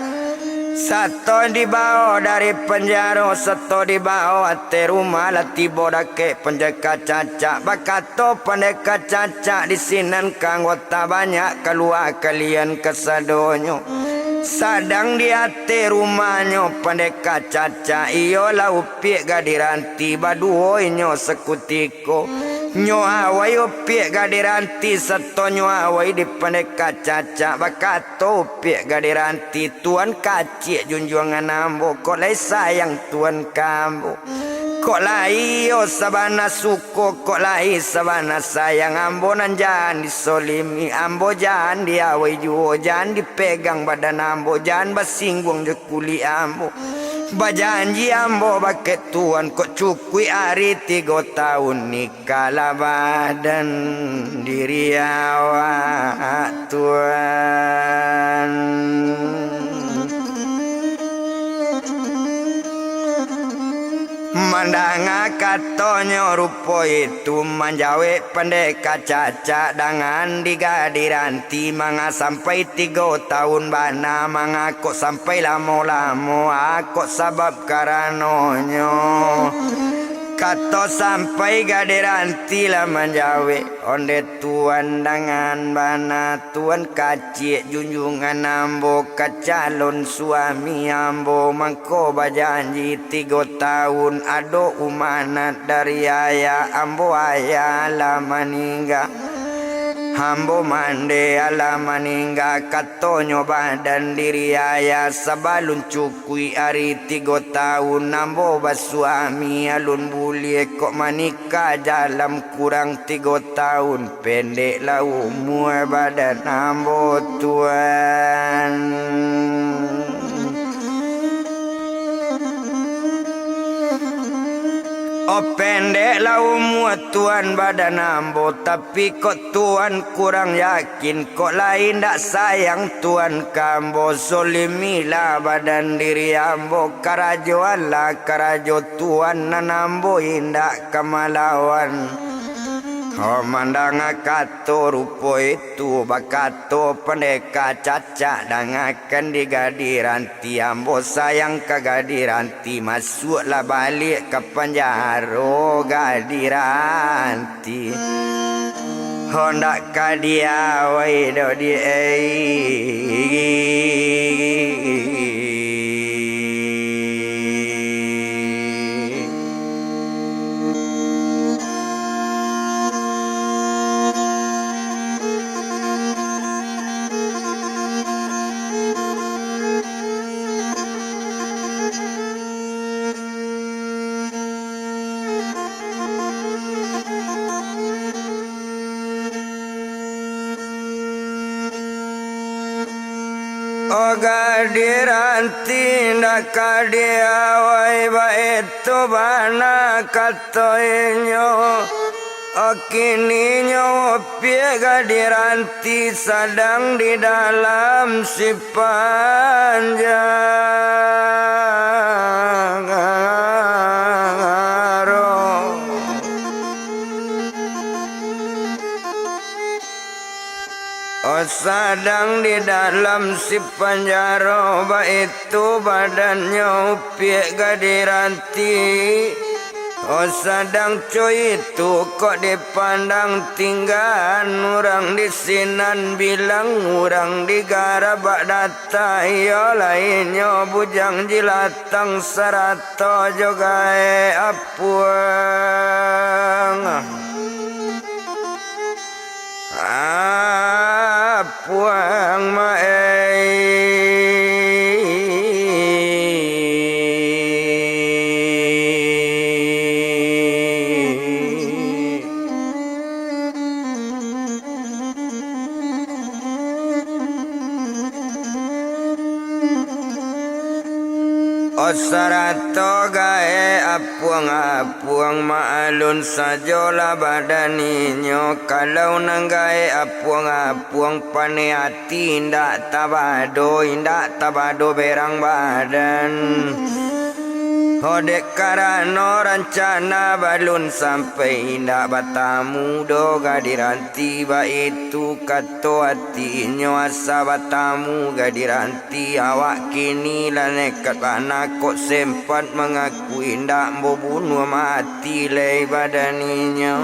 Sato dibao dari panjaro, sato dibao ateh rumah, lah tibo dakek Pandeka Cacak. Bakato Pandeka Cacak di sinan ka anggota banyak, kalua kalian kasadonyo. Sadang di ateh rumahnyo Pandeka Cacak, iyolah upiak gadih ranti, baduo inyo sakutiko. Nyo awai upiak gadih ranti, sato nyo awai di Pandeka Cacak. Bakato upiak gadih ranti, Tuan kaciak junjuangan ambo, kok lai sayang Tuan ka ambo. Kok lai iyo sabana suko, kok lai sabana sayang, ambo nan jan disolimi, ambo jan diawai juo, jan dipegang badan ambo, jan basingguang jo kulik ambo. Bajanji ambo bakeh Tuan, kok cukuik ari tigo taun, nikahlah badan diri awak, Tuan. Mandanga katonyo rupo itu, manjawek Pandeka Cacak dangan di gadih ranti, manga sampai tigo taun bana, manga kok sampai lamo-lamo, a kok sabab karanonyo. Kato sampai gadih ranti lah manjawek, onde Tuan dangan bana, Tuan kaciak junjuangan ambo, ka calon suami ambo, mangko bajanji tigo taun, ado umanat dari ayah ambo, ayah lah maningga. Ambo mandeh alah maningga, katonyo badan diri ayah, sabalun cukuik ari tigo taun ambo basuami, alun buliah kok manikah dalam kurang tigo taun, pendeklah umua badan ambo, Tuan. Oh, pendeklah umua Tuan badan ambo, tapi kok Tuan kurang yakin, kok lai indak sayang Tuan ka ambo, zolimilah badan diri ambo, karajoanlah karajo Tuan, nan ambo indak ka malawan. Oh, mandanga kato rupo itu, bakato Pandeka Cacak, dangakan di gadih ranti, ambo sayang ka gadih ranti, masuaklah baliak ka panjaro gadih ranti. Hondak ka diawai doh di ei. Oh, gadih ranti ndak ka diawai, baitu bana kato inyo. Oh, kininyo upiak gadih ranti sadang di dalam sipanjaro. Oh, sadang di dalam sipanjaro, baitu badannyo upiak gadih ranti. Oh, sadang co itu kok dipandang tinggaan, urang di sinan bilang, urang di garabak data, iyo lainyo bujang jilatang sarato jo gaek apuang. Apuang maei. Oh, sarato gaek apuang-apuang, maklun sajolah badan inyo. Kalau nan gaek apuang-apuang, paneh ati indak tabado, indak tabado berang badan. Oh, dek karano rancana balun sampai, indak batamu doh gadih ranti, baitu kato atinyo, asa batamu gadih ranti. Awak kini lah nekat bana, kok sempat mangakui, indak ambo bunuah mati lai badan inyo.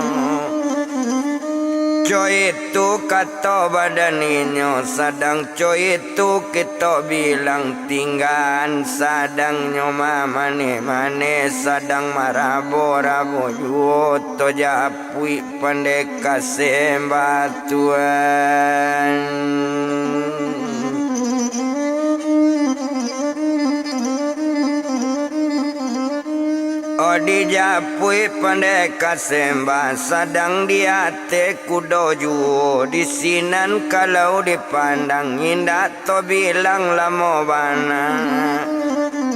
Co itu kato badan inyo, sadang co itu kito bilang tinggaan, sadang nyo mamaneh-maneh, sadang marabo-rabo juo to ja- puik Pandeka Sembah, Tuan. Oh, dijapuik Pandeka Sembah, sadang di ateh kudo juo. Di sinan kalau dipandang, indak tobilang lamo bana.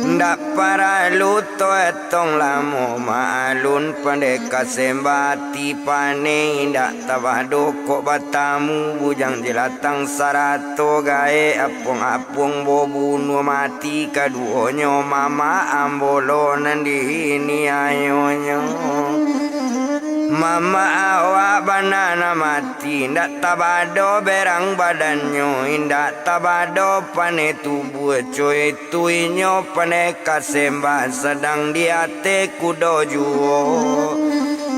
Ndak paralu toetong lamo, maklun Pandeka Sembah ati paneh, indak tabado kok batamu Bujang Jilatang sarato gaek apuang-apuang, babunuah mati kaduonyo. Mamak ambo lo nan dianiayonyo. Mamak awak bana nan mati, ndak tabado berang badannyo, indak tabado paneh tubuah, co itu inyo Pandeka Sembah, sadang di ateh kudo juo.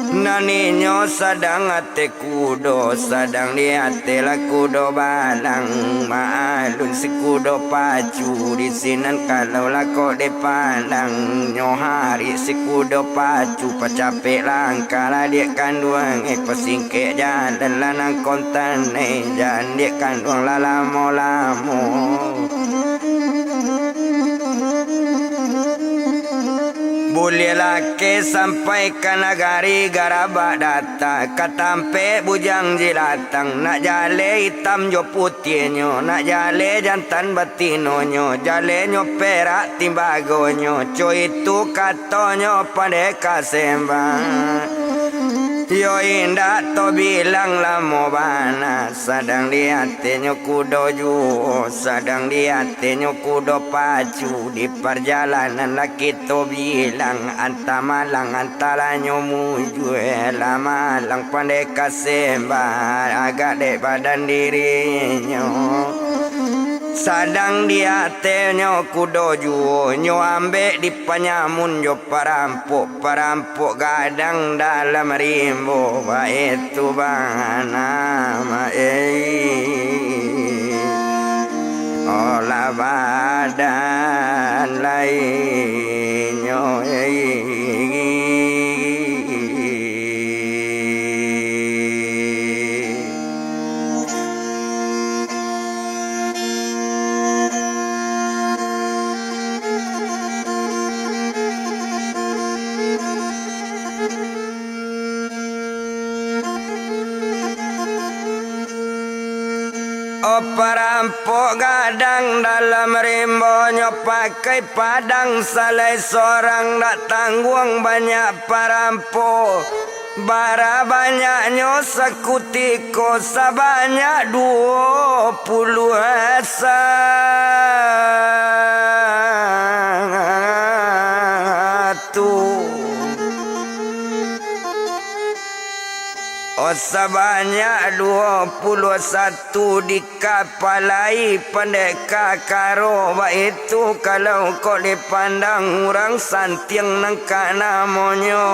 Nan inyo sadang ateh kudo, sadang di ateh lah kudo balang, maklun si kudo pacu. Di sinan kalau lah kok dipandang, nyo hari si kudo pacu, pacapek langkah lah diak kanduang, eh, pasingkek jalan lah nan kontan, eh, jan diak kanduang lah lamo-lamo. Buliah lakeh sampai ka nagari Garabak, datang ka tampek Bujang Jilatang, nak jaleh itam jo putiahnyo, nak jaleh jantan batinonyo, jalehnyo perak timbagonyo, co itu katonyo Pandeka Sembah. Yo indak tobilang lamo bana, sadang di atehnyo kudo juo, sadang di atehnyo kudo pacu. Di parjalanan lah kito bilang, antah malang, antah lah nyo mujua, lah malang Pandeka Sembah, agak dek badan dirinyo. Sadang di atehnyo kudo juo, nyo ambek dipanyamun jo parampok, parampok gadang dalam rimbo, baitu bana, eh, olah badan lainyo, eh. Oh, parampok gadang dalam rimbo, nyo pakai padang salai sorang, dak tangguang banyak parampok. Bara banyaknyo sakutiko, sabanyak duo puluah satu. Oh, sabanyak duo puluah satu di kapalai Pandeka Karo, baitu kalau kok dipandang urang santiang nangkak namonyo.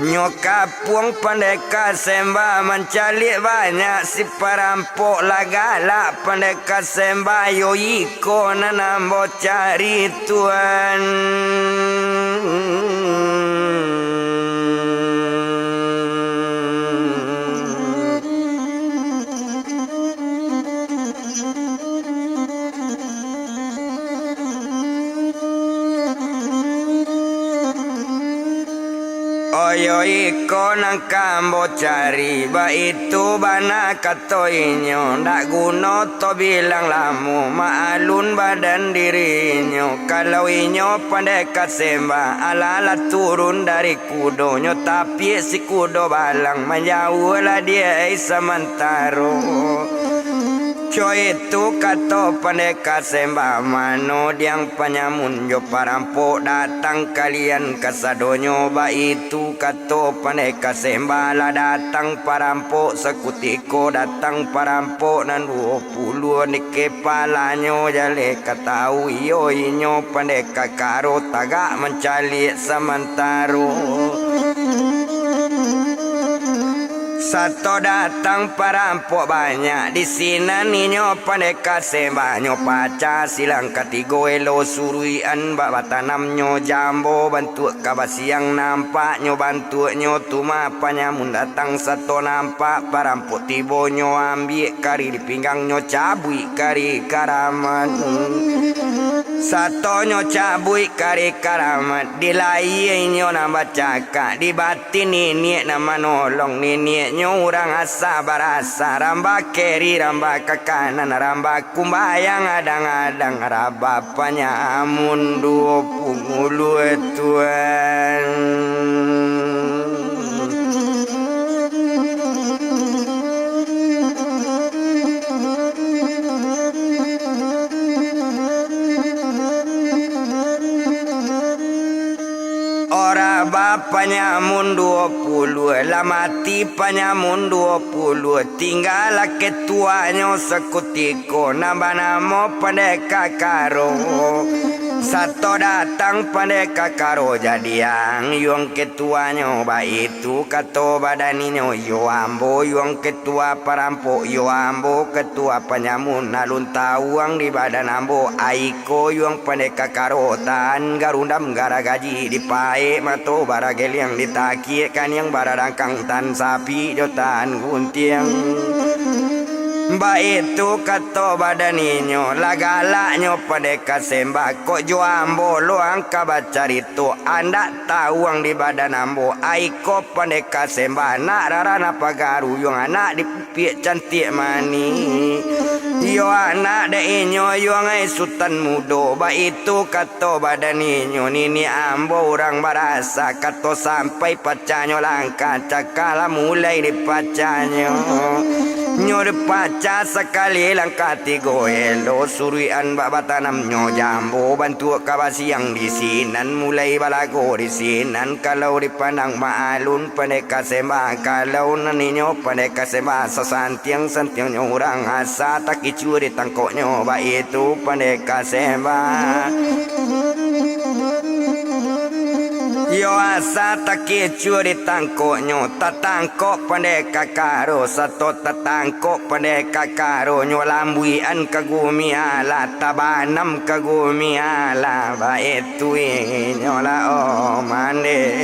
Nyo kapuang Pandeka Sembah mancaliak banyak si parampok, lah galak Pandeka Sembah, yo iko nan ambo cari, Tuan. Oyo iko nan ka ambo cari, baitu bana kato inyo, ndak guno to bilang lamo, maalun badan dirinyo. Kalau inyo pandai ka sembah, alah lah turun dari kudonyo, tapiak si kudo balang, manjauahlah dia ai samantaro. Co itu kato pandai ka sembah, mano diang panyamun jo parampok, datang kalian kasadonyo, baitu kato pandai ka sembah, lah datang parampok sakutiko, datang parampok nan duo puluah, di kepalanyo jaleh ka tawu, iyo inyo pandai ka karo, tagak mancaliak samantaro. Sato datang parampok banyak, di sinan inyo pandai ka sembah, nyo pacah silang katigo, elo suruikan bak batanamnyo jambo, bantuak ka basiang, nampaknyo bantuaknyo tu mah panyamun datang, sato nampak parampok tibo, nyo ambiak kari di pinggang, nyo cabuik kari karaman. Sato nyo cabuik kari karaman, di lahia inyo nan bacakak, di batin niniak nan manolong, niniaknyo urang asa barasa, ramba keri, ramba ka kanan, ramba kumbayang adang-adang, ramba panyamun duo puluah tuan. Ora ba panyamun duo puluah, lah mati panyamun duo puluah, tinggalah ketuanyo sakutiko, nan banamo Pandeka Karo. Sato datang Pandeka Karo, jadian yuang ketuanyo, baitu kato badaninyo, iyo ambo yuang ketua parampok, iyo ambo ketua panyamun, alun tawuang di badan ambo, ai ko yuang Pandeka Karo, tahan garundam garagaji, dipaek mato barageliang, ditakiak kaniang baradangkang, tahan sapik jo tahan guntiang. Baitu kato badaninyo, lah galaknyo Pandeka Sembah, kok jo ambo lo ang ka bacarito, andak tawuang di badan ambo, ai ko Pandeka Sembah, anak rara nan pagaru, yuang anak di piak cantiak manih. Iyo anak dek inyo, yuang ai Sutan Mudo, baitu kato badaninyo, niniak ambo urang barasa, kato sampai pacahnyo langkah, cakak lah mulai dipacahnyo. Nyo dipacah sakali langkah tigo, elo suruikan bak batanamnyo jambo, bantuak ka basiang di sinan, mulai balago di sinan, kalau dipandang maalun Pandeka Sembah, kalau nan inyo Pandeka Sembah, sasantiang-santiangnyo urang asa takicua ditangkoknyo, baitu Pandeka Sembah. Iyo asa takicua ditangkoknyo, tatangkok Pandeka Karo, sato tatangkok Pandeka Karo, nyo lambuikan ka gumi alah, tabanam ka gumi alah, baitu inyo lah, oh, mandeh.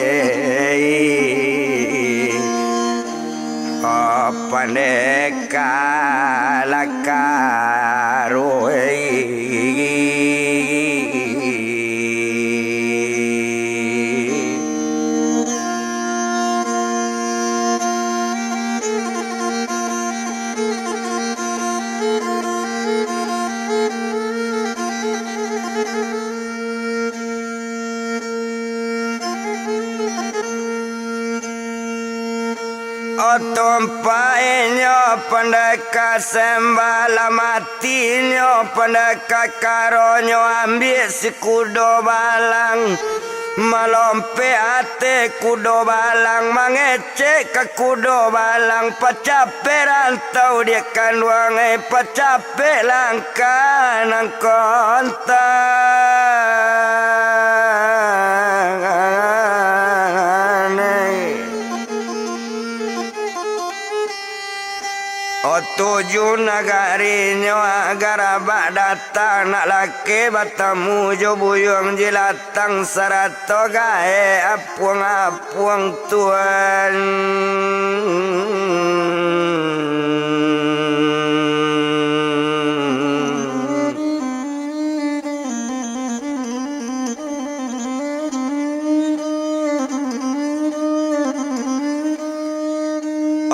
Oh, Pandeka Karo. Otumpainyo Pandeka Sembah, lah matinyo Pandeka Karo, nyo ambiak si kudo balang. Malompek ateh kudo balang, mangecek ka kudo balang, pacapek rantau diak kanduang, eh, pacapek langkah nan kontang, eh. Oh, tujuah nagarinyo, garabak datang, nak lakeh batamu jo buyuang jilatang, sarato gaek apuang-apuang tuan.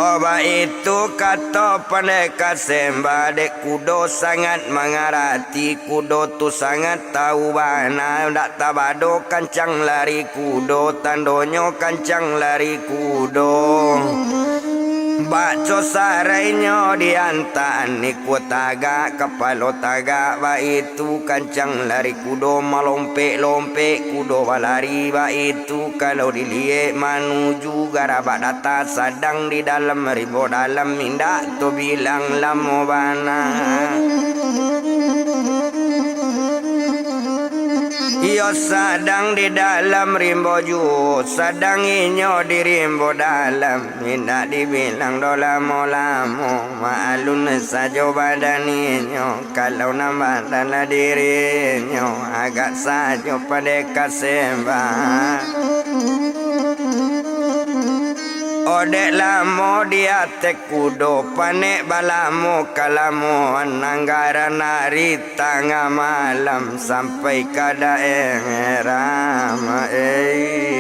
Baitu kato pandeka sembah, dek kudo sangat mangarati, kudo tu sangat tahu bana, ndak tabado kancang lari kudo, tandonyo kancang lari kudo. Bakco sarainyo diantaan, ikua tagak, kapalo tagak, baitu kancang lari kudo, malompek-lompek kudo balari, baitu kalau diliek manuju garabak data, sadang di dalam rimbo dalam, indak tabilang lamo bana. Iyo sadang di dalam rimbo juo, sadang inyo di rimbo dalam, indak dibilang doh lamo-lamo, maalun sajo badan inyo, kalau nan badan lah dirinyo, agak sajo pandeka sembah. Odek lamo di ateh kudo, panek balamo kalamoan, anggaran ari tangah malam sampai ka daerah Maeh.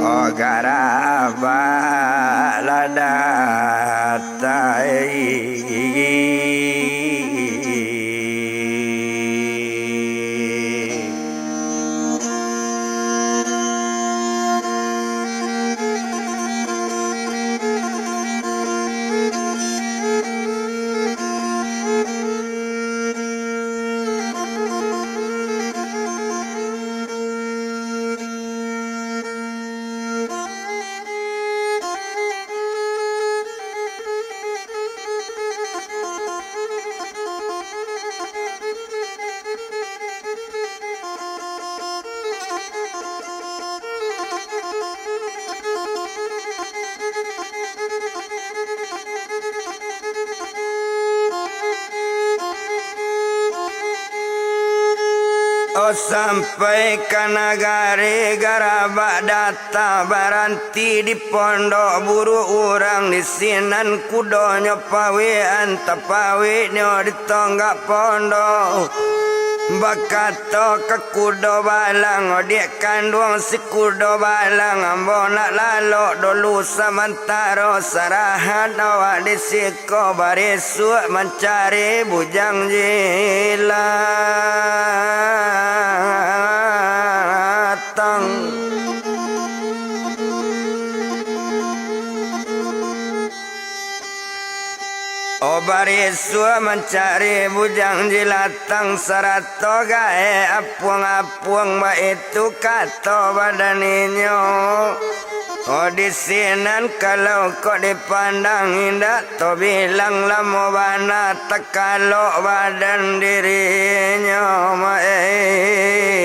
Oh, garabak lah datai. Oh, sampai ka nagari garabak data, baranti di pondok buruak urang, di sinan kudonyo pawikan, tapawiknyo di tonggak pondok. Bakato ka kudo balang, "Odiak kanduang si kudo balang, ambo nak lalok dulu samantaro, sarahan awak di siko, barisuak mancari bujang jilatang." Oh, barisuak mancari bujang jilatang sarato gaek apuang-apuang, baitu kato badan inyo. Oh, di sinan kalau kok dipandang, indak tabilang lamo bana takalok badan dirinyo, Maeh.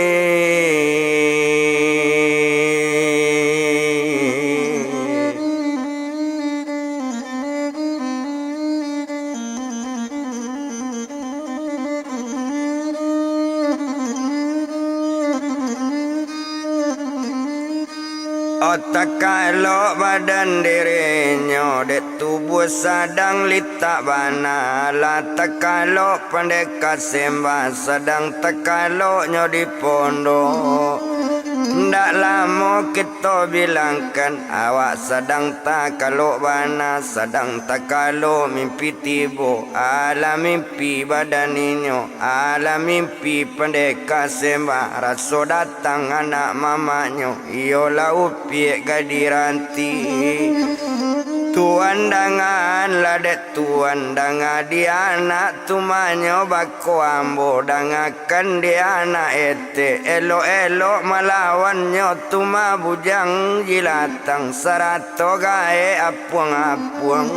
Oh, takalok badan dirinyo, dek tubuah sadang litak bana, lah takalok pandeka sembah, sadang takaloknyo di pondok. Ndak lamo kito bilangkan, awak sadang takalok bana, sadang takalok mimpi tibo, alah mimpi badan inyo, alah mimpi pandeka sembah, raso datang anak mamaknyo, iyolah upiak gadih ranti. Tuan dangalah dek Tuan, danga di anak tumanyo bako ambo, dangakan di anak etek, elok-elok malawannyo tuma bujang jilatang sarato gaek apuang-apuang.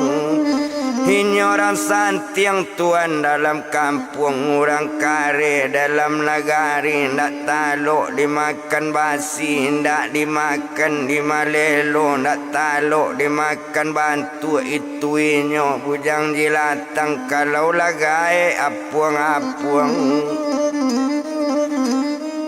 Inyo urang santiang Tuan dalam kampuang, urang kareh dalam nagari, ndak talok dimakan basi, ndak dimakan dimalelo, ndak talok dimakan bantuak, itu inyo bujang jilatang kalau lah gaek apuang-apuang.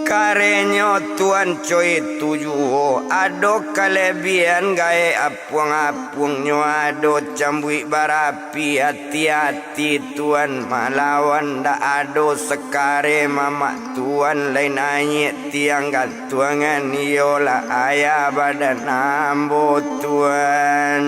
Ka Sabananyo Tuan co itu juo, ado kalebiahan gaek apuang-apuangnyo, ado cambuik barapi. Ati-ati Tuan malawan, ndak ado sakareh mamak Tuan lai naiak tiang gantuangan, iyolah ayah badan ambo Tuan.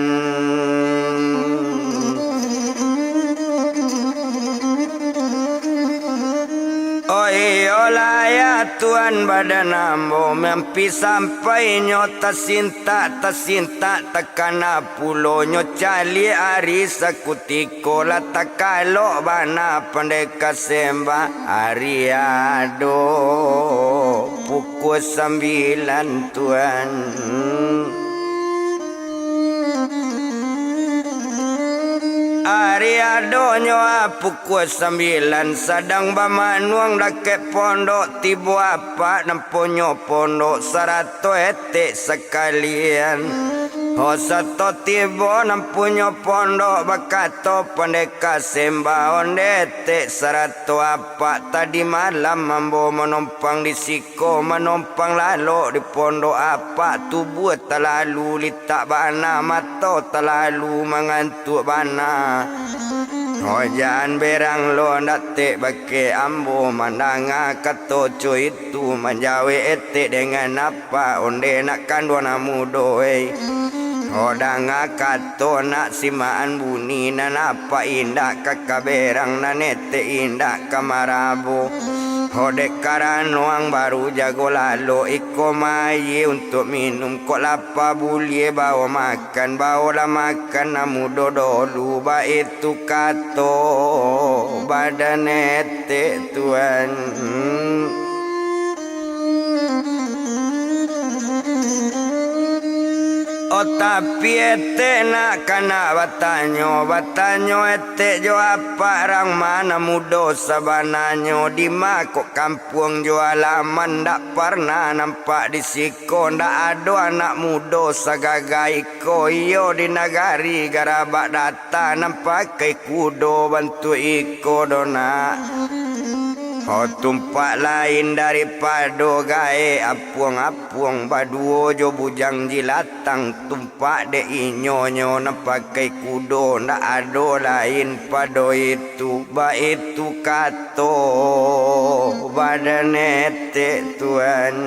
Oh iyolah ayah Tuan badan ambo, mampi sampai nyo tasintak, tasintak takana pulo nyo caliak ari sakutiko, lah takalok bana pandeka sembah. Ari ado pukua sambilan Tuan. Ari adonyo ah pukua sambilan, sadang bamanuang dakek pondok, tibo apak nan punyo pondok sarato etek sakalian. Ho sato tibo nan punyo pondok, bakato pandeka sembah, onde etek sarato apak, tadi malam ambo manompang di siko, manompang lalok di pondok apak, tubuah talalu litak bana, mato talalu mangantuak bana. Ho jan berang lo ndak tek bakeh ambo mandanga kato co itu, manjawek etek dengan apak, onde nak kanduang nan mudo, eh. Ho danga kato nak simakan bunyi nan apak, indak ka kaberang nan etek indak ka marabo. Ho dek karano ang baru jago lalok, iko mayie untuak minum, kok lapa buliah bao makan, baolah makan nan mudo dolu, baitu kato badan etek Tuan. Oh tapi etek nak kanak batanyo, batanyo etek jo apak, rang ma nan mudo sabananyo, di ma kok kampuang jo alaman, ndak parnah nampak di siko, ndak ado anak mudo sagagah iko, iyo di nagari garabak data, nan pakai kudo bantuak iko do nak. Ho tumpak lain daripado gaek apuang-apuang baduo jo bujang jilatang, tumpak dek inyo nyo nan pakai kudo, ndak ado lain pado itu, baitu kato badan etek Tuan.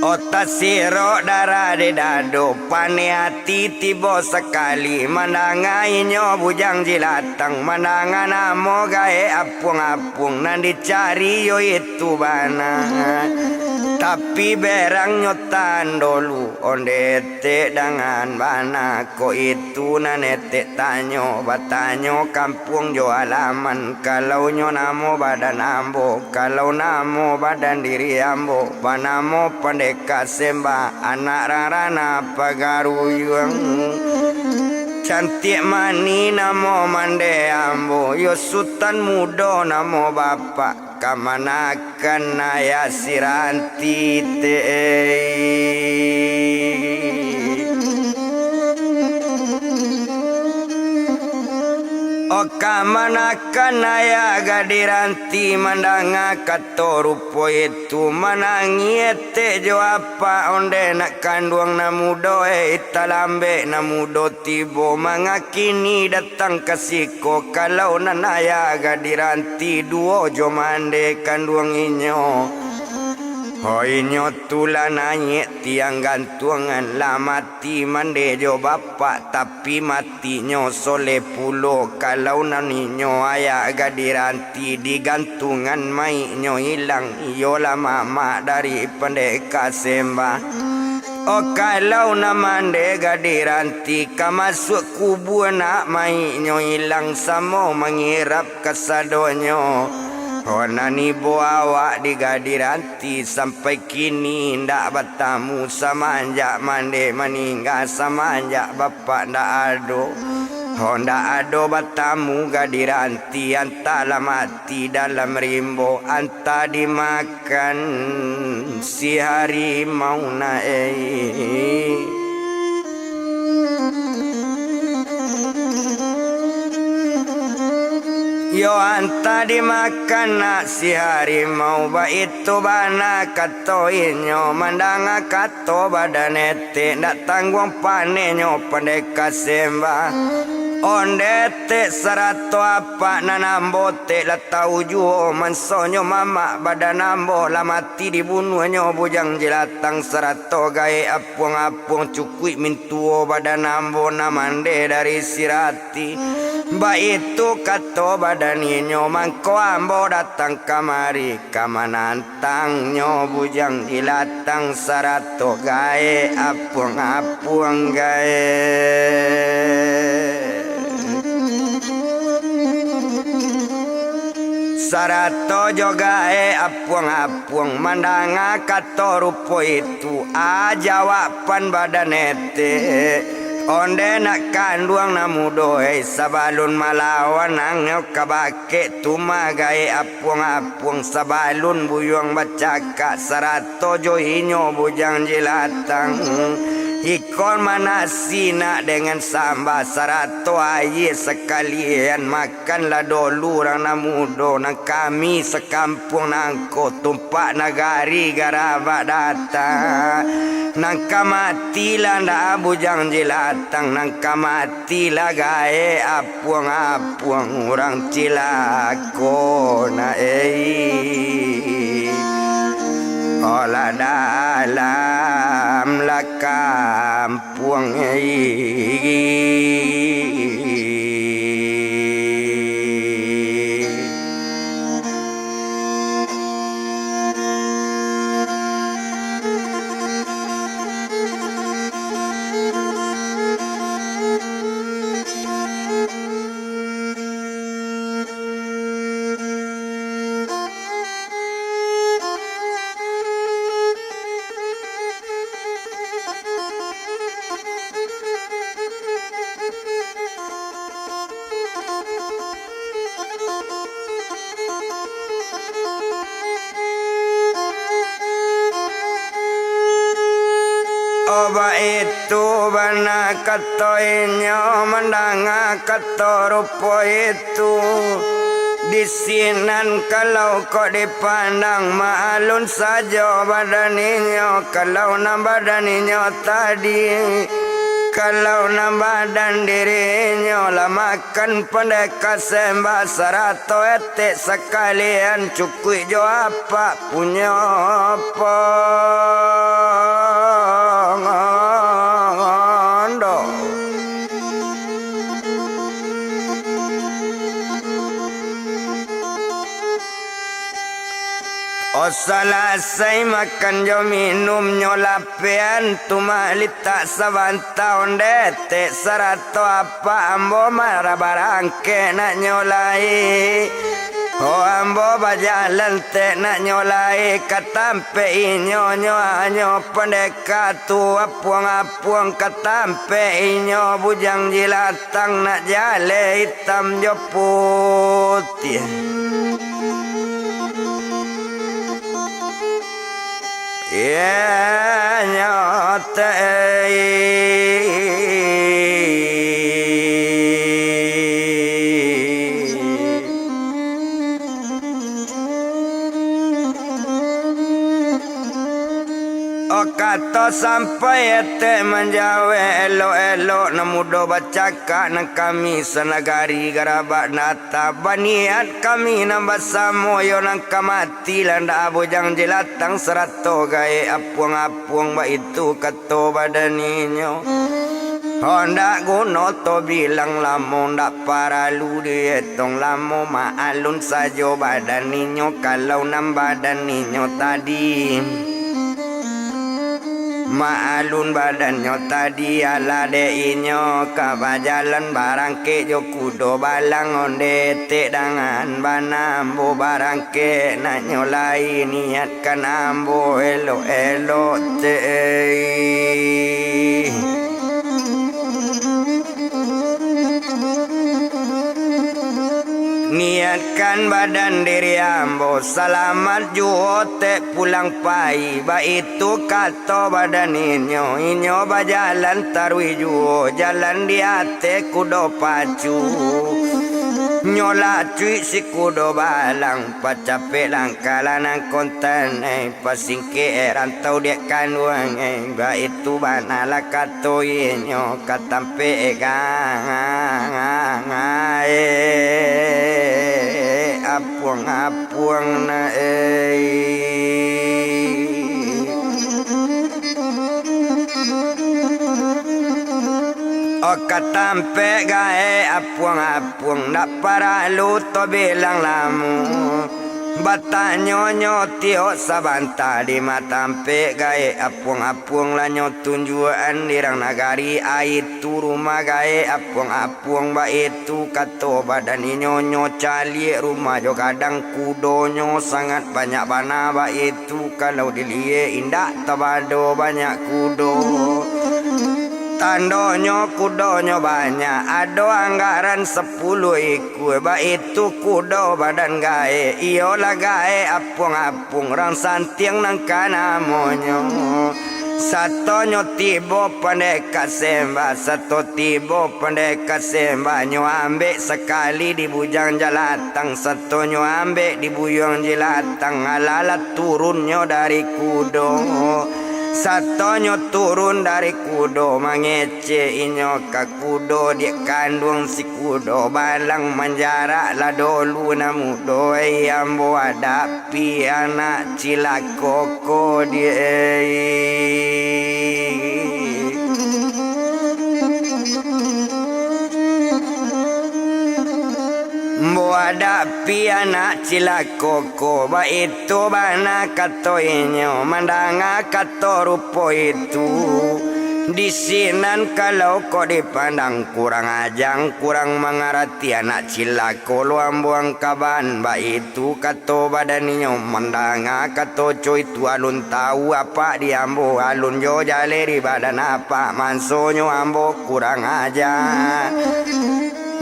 Oh tasirok darah di dado, paneh ati tibo sakali, mandanga inyo bujang jilatang, mandanga namo gaek apuang-apuang, nan dicari yo itu bana. Tapi berangnyo tando lu, onde etek dangan bana, kok itu nan etek tanyo, batanyo kampuang jo alaman, kalau nyo namo badan ambo, kalau namo badan diri ambo, banamo Pandeka Sembah, anak rang Ranah Pagaruyuang. Cantiak manih namo mande ambo, yo Sutan Mudo namo bapak. Kamanakan ayah si Ranti te, oh kamanakan ayah gadih Ranti, mandanga kato rupo itu, manangih etek jo apak, onde nak kanduang nan mudo, eh, talambek nan mudo tibo, mangakini datang ka siko, kalau nan ayah gadih Ranti duo jo mande kanduang inyo. Ho inyo tu lah naiak tiang gantuangan, lah mati mande jo bapak, tapi matinyo soleh pulo, kalau nan inyo ayah gadih Ranti digantungan, maiknyo ilang, iyolah mamak dari Pandeka Sembah. Oh kalau nan mande gadih Ranti ka masuak kubua nak, maiknyo ilang samo mangirap kasadonyo. Oh nan ibo awak di gadih Ranti sampai kini indak batamu, samanjak mande maningga, samanjak bapak ndak ado. Oh ndak ado batamu gadih Ranti, antah lah mati dalam rimbo, antah dimakan si harimau na, eh. Yo antah dimakan nak si harimau, baitu bana kato inyo, mandanga kato badan etek, ndak tangguang panehnyo pandeka sembah. Onde etek sarato apak nan ambo tek lah tau juo, mansonyo mamak badan ambo lah mati dibunuahnyo Bujang Jilatang sarato gaek apuang-apuang, cukuik mintuo badan ambo nan mandeh dari sirati. Baitu kato badan inyo, mangko ambo datang kamari ka manantangnyo Bujang Jilatang sarato gaek apuang-apuang gaek. Sarato jo gaek apuang-apuang mandanga kato rupo itu, a jawaban badan etek. Onde nak kanduang nan mudo, hei, sabalun malawan angau ka bakeh tu mah gaek apuang-apuang, sabalun buyuang bacakak sarato jo inyo Bujang Jilatang. Ikon manasi nak dengan sambah sarato aia sakalian makan. Kanlah dolu urang nan mudo, nan kami sakampuang nangko, tumpak nagari garabak datang. Nan ka mati lah ndak Bujang Jilatang, nan ka mati lah gaek apuang-apuang urang cilako nak ei. Olah dalam lakam puang ei. Oba itu bana kato inyo, mandanga kato rupo itu. Tu, di sinan kalau kok dipandang, maalun sajo badan inyo, kalau nan badan inyo tadi, kalau nan badan diri inyo lah makan pandeka sembah sarato etek sakalian, cukuik jo apak punyo pongondo. O, salasai makan jo minum nyo lapean tu mah litak sabanta onde tek sarato apak ambo marah barangkek nak nyo lai. O, ambo bajalan tek nak nyo lai ka tampek inyo nyo hanyo pandeka tu apuang-apuang ka tampek inyo bujang jilatang nak jaleh itam jo putiah. Iyo nyo tei. O kato sampai etek manjawek elok-elok, nan mudo bacakak, nan kami sanagari garabak nata, baniat kami nan basamo, iyo nan ka mati landak bujang jilatang sarato gaek apuang-apuang, baitu kato badan inyo. Ho, ndak guno to bilang lamo, ndak paralu dietong lamo, maalun sajo badan inyo, kalau nan badan inyo tadi. Maalun badannyo tadi, alah dek inyo ka bajalan barangkek jo kudo balang, onde tek dangan bana ambo barangkek, nak nyo lai niat kan ambo elok-elok tei. Niatkan badan diri ambo salamat juo tek pulang pai, baitu kato badan inyo, inyo bajalan taruih juo, jalan di ateh kudo pacu. Nyo lacuik si kudo balang, pacapek langkah lah nan kontan, eh, pasingkek, eh, rantau dek kanduang, eh, baitu bana lah kato inyo ka tampek, eh, ga-, ga-, ga-, eh, apuang-apuang na, eh. Oh, ka tampek gaek apuang-apuang, ndak paralu to bilang lamo. Batanyo nyo tiok sabanta, di ma tampek gaek apuang-apuang, lah nyo tunjuakan di rang nagari, aitu rumah gaek apuang-apuang, baitu kato badan inyo. Nyo caliak rumah jo gadang kudonyo, sangat banyak bana, baitu kalau diliek indak tabado banyak kudo. Tandonyo kudonyo banyak, ado anggaran sapuluah ikua, baitu kudo badan gaek, iyolah gaek apuang-apuang, rang santiang nan ka namonyo. Sato nyo tibo pandeka sembah, sato tibo pandeka sembah, nyo ambek sakali di bujang jalatang, sato nyo ambek di buyuang jalatang, alah lah turun nyo dari kudo. Sato nyo turun dari kudo, mangecek inyo ka kudo, dek kanduang si kudo balang, manjarak lah dolu nan mudo, ai ambo adak pi anak cilako ko di, eh. Ambo adak pi anak cilako ko, baitu bana kato inyo, mandanga kato rupo itu. Di sinan kalau kok dipandang, kurang ajang, kurang mangarati anak cilako lo ambo angkaban, baitu kato badan inyo. Mandanga kato co itu, alun tau apak di ambo, alun jo jaleh di badan apak, mansonyo ambo kurang aja.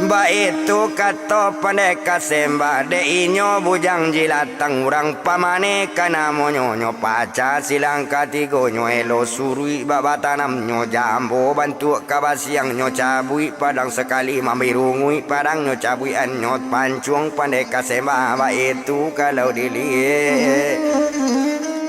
Baitu kato pandeka sembah, dek inyo bujang jilatang, urang pamaneh ka namonyo, nyo pacah silang katigonyo, elo suruik bak batanam, nyo jambo bantuak ka basiang, nyo cabuik padang sakali mambirunguik padang, nyo cabuikan nyo pancuang pandeka sembah, baitu kalau diliek.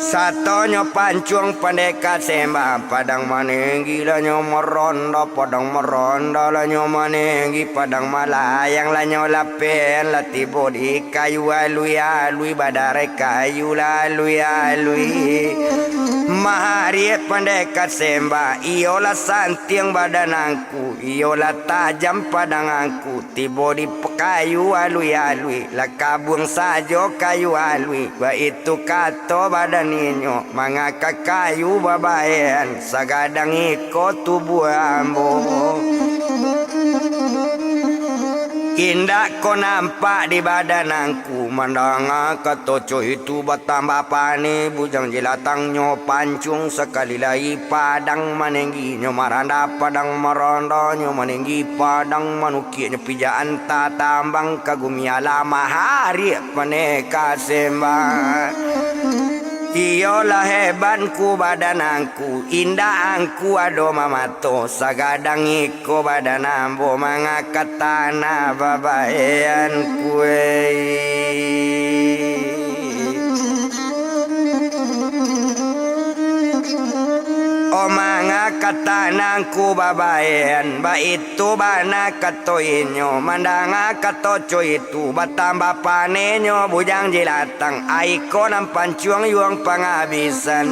Sato nyo pancuang pandeka sembah, padang manenggi lah nyo maronda, padang maronda lah nyo manenggi, padang malayang lah nyo lapehan, lah tibo di kayu alui-alui, badarai kayu lah alui-alui. Mahariak pandeka sembah, iyolah santiang badan angku, iyolah tajam padang angku, tibo di kayu alui-alui, lah kabuang sajo kayu alui, baitu kato badan inyo, mangaka kayu babaehan, sagadang iko tubuah ambo. Indak ko nampak di badan angku, mandanga kato co itu batambah paneh, bujang jilatang nyo pancuang sakali lai, padang manenggi nyo maranda, padang maranda nyo manenggi, padang manukiak nyo pijakan, tatambang ka gumi alah, mahariak pandeka sembah. Iyolah hebatku badan angku, indak angku ado mamato, sagadang iko badan ambo mangaka tanah babaehan kuei. Oh, mangaka tanah angku babaehan, baitu bana kato inyo, mandanga kato co itu, batambah panehnyo bujang jilatang, ai ko nan pancuang yuang pangabisan.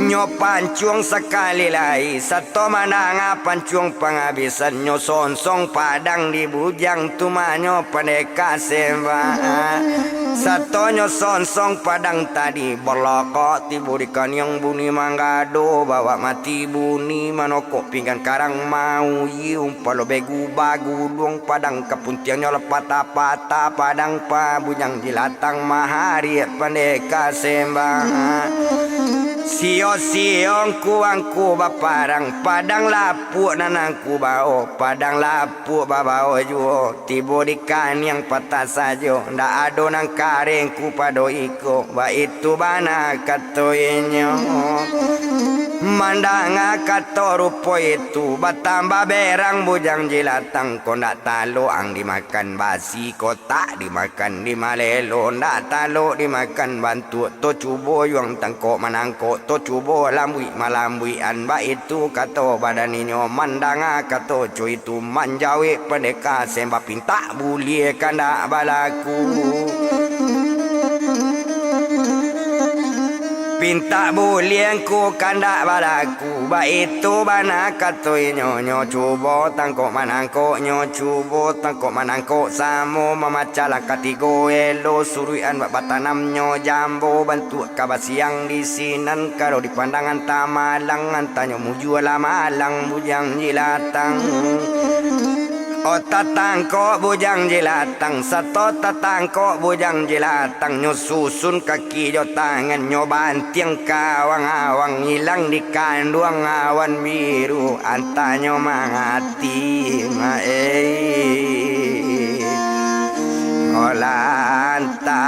Nyo pancuang sakali lai, sato mandanga pancuang pangabisan, nyo sonsong padang di bujang tumanyo pandeka sembah. Sato nyo sonsong padang tadi, balakak tibo di kaniang buni manggado, bawak mati buni manokok, pinggan karang mauyi, umpalo begu baguluang, padang kapuntiangnyo lah patah-patah, padang pabujang jilatang mahariak pandeka sembah. Sio-sio angku-angku baparang, padang lapuak nan angku bao, padang lapuak babao juo, tibo di kaniang patah sajo, ndak ado nan kareh angku pado iko, baitu bana kato inyo. Mandanga kato rupo itu, batambah berang Bujang Jilatang. Ko ndak talok ang dimakan basi, ko tak dimakan di malelo, ndak talok dimakan bantuak. To cubo yuang tangkok manangkok, to cubo lambuik malambuikan. Baitu kato badaninyo, mandanga kato co itu, manjawek pandeka sembah, pintak buliah kandak balaku. Pintak buliah ngku kandak balaku, baitu bana kato inyo, nyo cubo tangkok manangkok, nyo cubo tangkok manangkok, samo mamacah langkah tigo, elo suruikan bak batanamnyo, jambo bantuak ka basiang di sinan, kalau dipandang anta malang, antanyo mujua lah malang Bujang Jilatang. O tatangkok Bujang Jilatang, sato tatangkok Bujang Jilatang, nyo susun kaki jo tangan, nyo bantiang ka awang-awang, ilang di kanduang awan biru, antanyo mangati, ma-, eh. Olah anta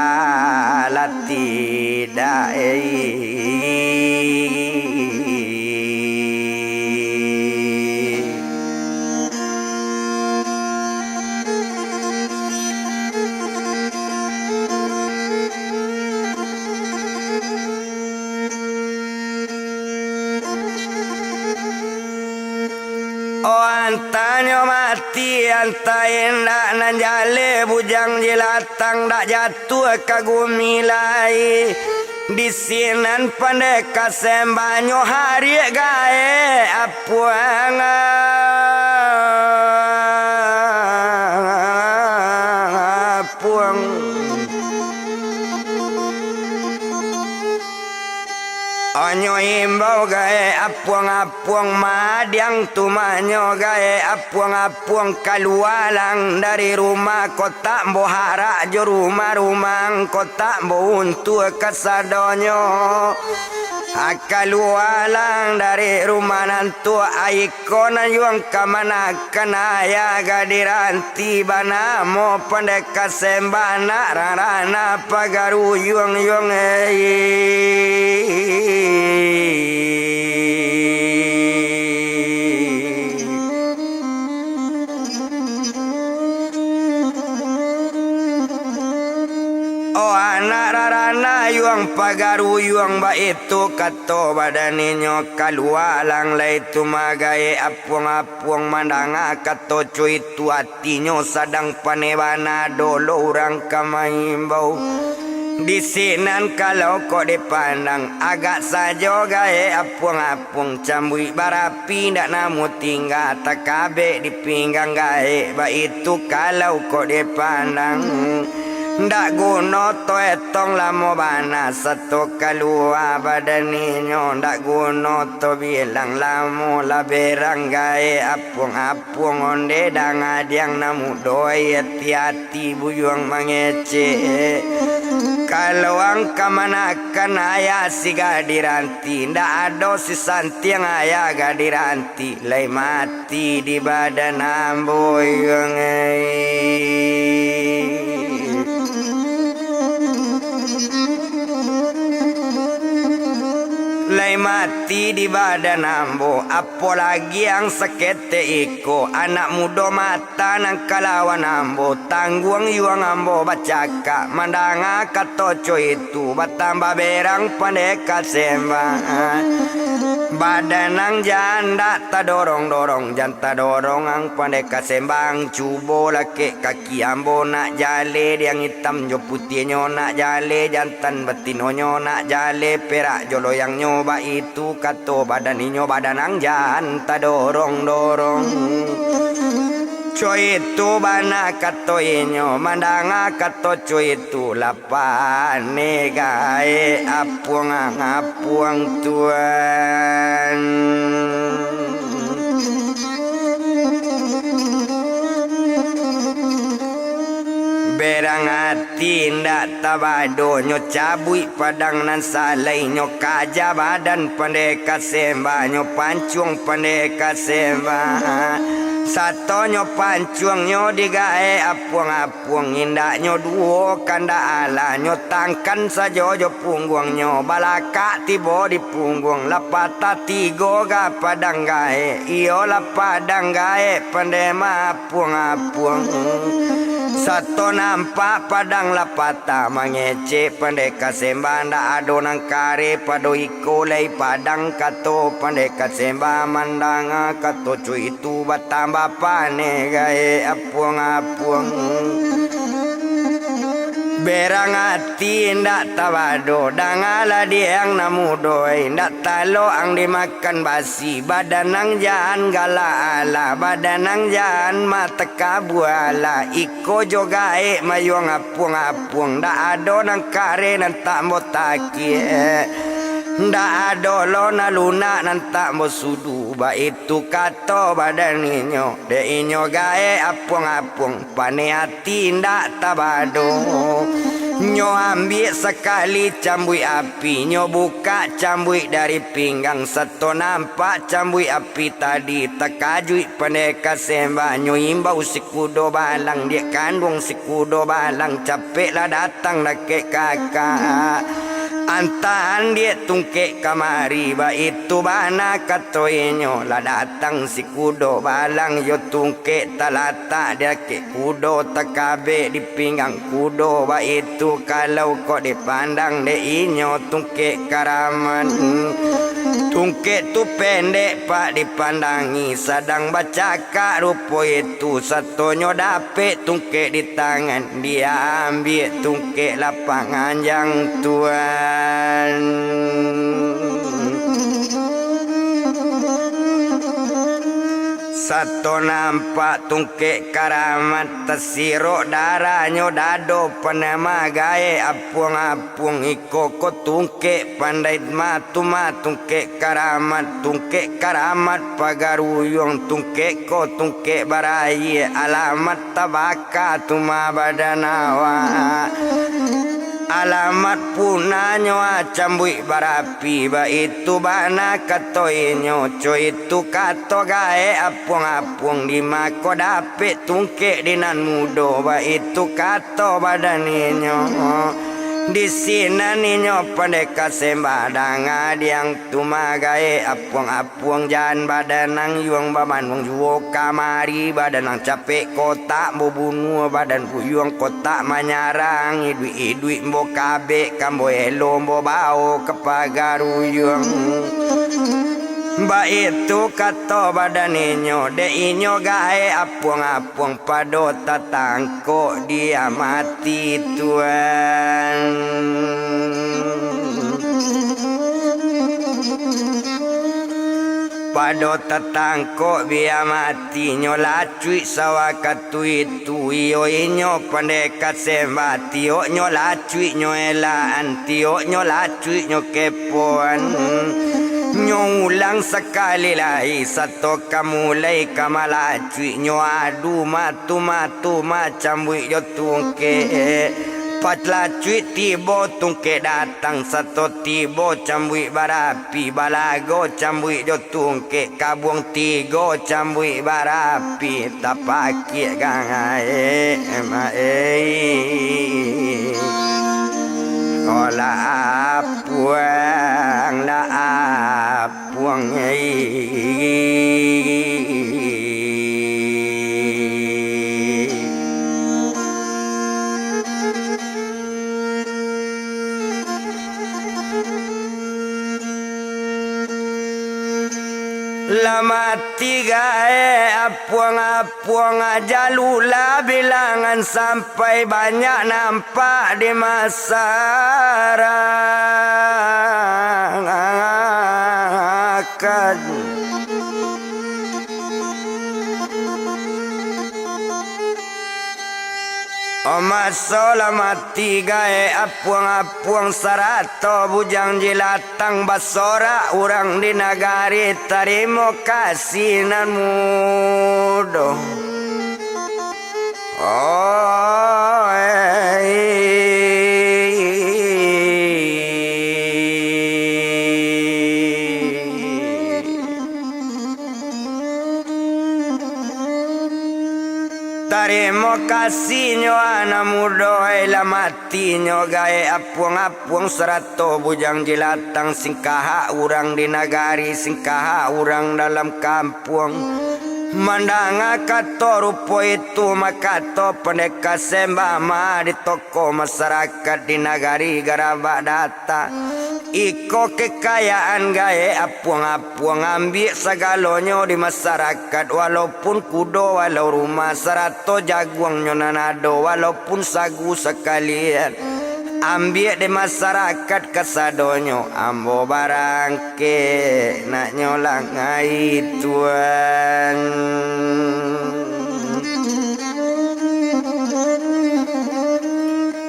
lah tidak, eh. Oh, antanyo mati, anta indak nan jaleh, Bujang Jilatang, ndak jatuah ka gumi lai. Di sinan pandeka sembahnyo hariak gaek apuang, apuang. Onyo imbau gaek apuang-apuang, madiang tumahnyo gaek apuang-apuang, kalualang dari rumah, ko tak ambo harak jo rumah-rumah, ko tak ambo untuak kasadonyo. Ha, kalualang dari rumah nan tuak, ai ko nan yuang kamanakan ayah gadiran ti banamo pandeka sembah, anak rarana pagaruyuang-yuang, eh. Oh, anak rarana yuang pagaruyuang, baitu kato badaninyo, kalualang lai tu magaek apuang-apuang, mandanga kato co itu, atinyo sadang paneh bana, dolo urang ka maimbau. Di sinan kalau kok dipandang, agak sajo gaek apuang-apuang, cambuik barapi ndak namuah tingga, takabek di pinggang gaek, baitu kalau kok dipandang. Ndak guno to etong lamo bana, sato kalua badaninyo, ndak guno to bilang lamo lah berang gaek apuang-apuang. Puang onde dang adiang namudo, ati-ati buyuang mangecek. Kalau ang kamanakan ayah si gadiran ti, ndak ado si santiang ayah gadiran ti, lai mati di badan ambo, yuang ai. Lai mati di badan ambo, apolagi ang saketek iko, anak mudo mata nan kalawan ambo, tangguang yuang ambo bacakak, mandanga kato co itu, batambah berang pandeka sembah. Badan ang jan dak tadorong-dorong, jan tadorong ang pandeka sembah, ang cubo lakek kaki ambo nak jaleh, diang itam jo putiahnyo nak jaleh, jantan batinonyo nak jaleh, perak jo loyangnyo, baitu kato badaninyo, badan ang jan tadorong-dorong. Co itu bana kato inyo, mandanga kato co itu, lah paneh gaek apuang-apuang tuan. Berang ati indak tabado, nyo cabuik padang nan salai, nyo kaja badan pandeka sembah, nyo pancuang pandeka sembah. Satonyo pancuangnyo digaek apuang-apuang, indaknyo duo kandak alah, nyo tangkan sajo jo pungguangnyo, balakak tibo di pungguang, lah patah tigo ga padang gaek, iyolah padang gaek pandema apuang-apuang. Sato nampak padang lah patah mangecek, pandai ka sembah ndak ado nan kareh pado iko lai padang, kato pandai ka sembah mandanga kato co itu batambah paneh gaek apuang-apuang. Berang ati indak tabado, dangalah diang nan mudo, indak talok ang dimakan basi, badan ang jan galak alah, badan ang jan mata kabua alah, iko jo gaek mayuang apuang-apuang, ndak ado nan kareh nan tak ambo takiak, ndak ado lo nan lunak nan tak ambo sudu, baitu kato badan inyo, dek inyo gaek apuang-apuang. Paneh ati indak tabado. Nyo ambiak sakali cambuik api, nyo bukak cambuik dari pinggang, sato nampak cambuik api tadi, takajuik pandai ka sembah, nyo imbau si kudo balang, diak kanduang si kudo balang, capeklah datang dakek kakak. Antaan diak tungkek kamari, baitu bana kato inyo, lah datang si kudo balang jo tungkek talatak di dakek kudo, takabek di pinggang kudo, baitu kalau kok dipandang dek inyo tungkek karamat. Tungkek tu pendek pak dipandangi, sadang bacakak rupo itu, satonyo dapek tungkek di tangan, diambiak tungkek lapangan jang tuan. Sato nampak tungkek karamat, tasirok darahnyo dado, paneh mah gaek apuang-apuang, iko ko tungkek pandai mah tu mah tungkek karamat, tungkek karamat pagaruyuang, tungkek ko tungkek barayie, alamat tabaka tu mah badan awak. Alamat punahnyo ah cambuik barapi, baitu bana kato inyo, co itu kato gaek apuang-apuang, di mako dapek tungkek di nan mudo, baitu kato badan inyo. Di sinan inyo pandai ka sembah, danga diang tu mah gaek apuang-apuang. Puang jan badan ang yuang bamanuang juo kamari, badan ang capek kotak babunuah, badan buyuang kotak manyarang, iduik-iduik mbo kabek kambo elo mbo bao ka pagaruyuang. Baitu kato badan inyo, dek inyo gaek apuang-apuang pado tatangkok dia mati tuan. Pado tatangkok bia mati nyo lacuik sawakatu itu, iyo inyo pandai ka sembah, tioknyo lacuik nyo elaan, tioknyo lacuik nyo kepoan. Nyo ulang sakali lai, sato ka mulai ka malacuik, nyo adu matu-matu macambuik jo tungkek. Palacuik tibo tungkek datang, sato tibo cambuik barapi, balago cambuik jo tungkek, kabuang tigo cambuik barapi, tapakiak gangai, maei. Olah apuang, lah apuang, ei. Lah mati gaek apuang-apuang, ajalulah bilangan sampai, banyak nampak di masyarakat. Maso lah mati gaek apuang-apuang sarato bujang jilatang, basorak urang di nagari, tarimo kasih nan mudo. Oi. Kasinyo anak mudo, ai lah matinyo gaek apuang-apuang sarato bujang jilatang, singkahak urang di nagari, singkahak urang dalam kampuang. Mandanga kato rupo itu, makato Pandeka Sembah ma di toko masarakat di nagari Garabak Data. Iko kekayaan gaek apuang-apuang, ambiak sagalonyo di masarakat, walaupun kudo, walau rumah, sarato jaguangnyo nan ado, walaupun sagu sakalian. Ambiak di masarakat kasadonyo, ambo barangkek, nak nyolang ai tuan.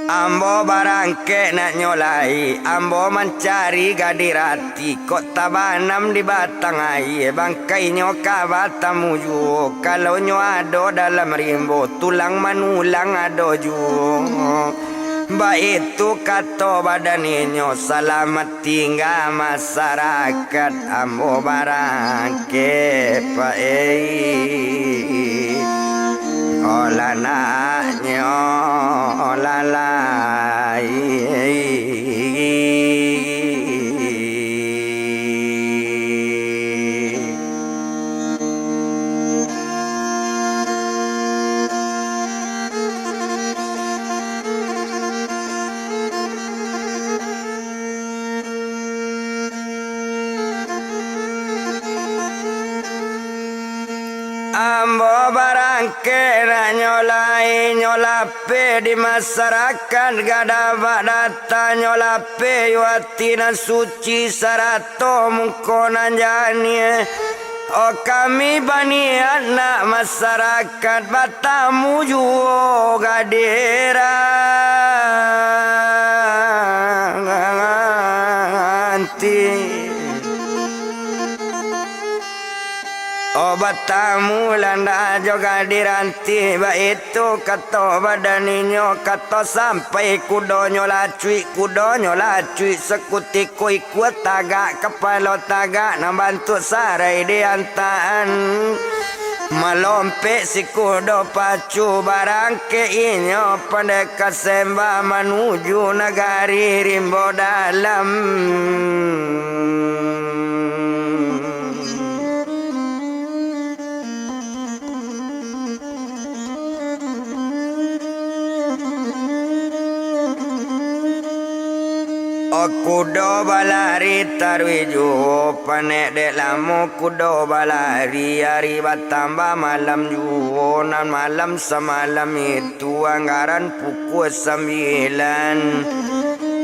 Ambo barangkek nak nyolai, ambo mancari gadih rati, kok tabanam di batang aia, bangkainyo ka batamu juo, kalau nyo ado dalam rimbo, tulang manulang ado juo. Baitu kato badan inyo, salamat tingga masarakat, ambo barangkek, Pak, eh. Olah naknyo lalai. Ambo barangkek nak nyolai, nyo lapeh di masarakat, gadabak data nyo lapeh, yo ati nan suci sarato muko nan janiah. Oh, kami baniat nak masarakat, batamu juo gadih ranti. Oh, batamu lah ndak jo gadih ranti, baitu kato badan inyo, kato sampai kudonyo lacuik, kudonyo lacuik, sakutiko ikua tagak, kapalo tagak, nan bantuak sarai di antaan. Malompek si kudo pacu, barangkek inyo Pandeka Sembah manuju nagari Rimbo Dalam. Oh, kudo balari taruih juo, panek dek lamo kudo balari, ari batambah malam juo, nan malam samalam itu anggaran pukua sambilan.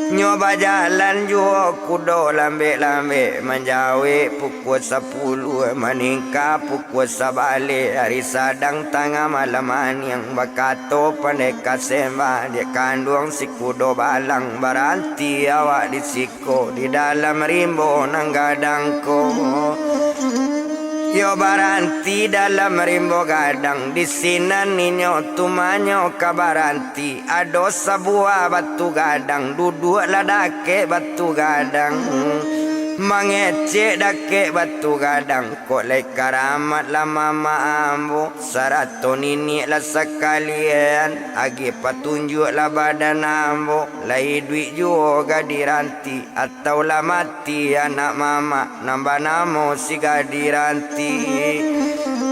Nyo bajalan juo kudo lambek-lambek, manjawek pukua sapuluah, maningka pukua sabaleh, ari sadang tangah malam aniang, bakato Pandeka Sembah, dek kanduang si kudo balang, baranti awak di siko, di dalam rimbo nan gadang ko. Yo baranti dalam rimbo gadang, di sinan inyo tumanyo ka baranti. Ado sabuah batu gadang, duduaklah dakek batu gadang, mangecek dakek batu gadang, kok lai karamatlah mamak ambo, sarato niniak lah sakalian, agiah patunjuaklah badan ambo, lai iduik juo gadih ranti, atau lah mati anak mamak nan banamo si gadih ranti.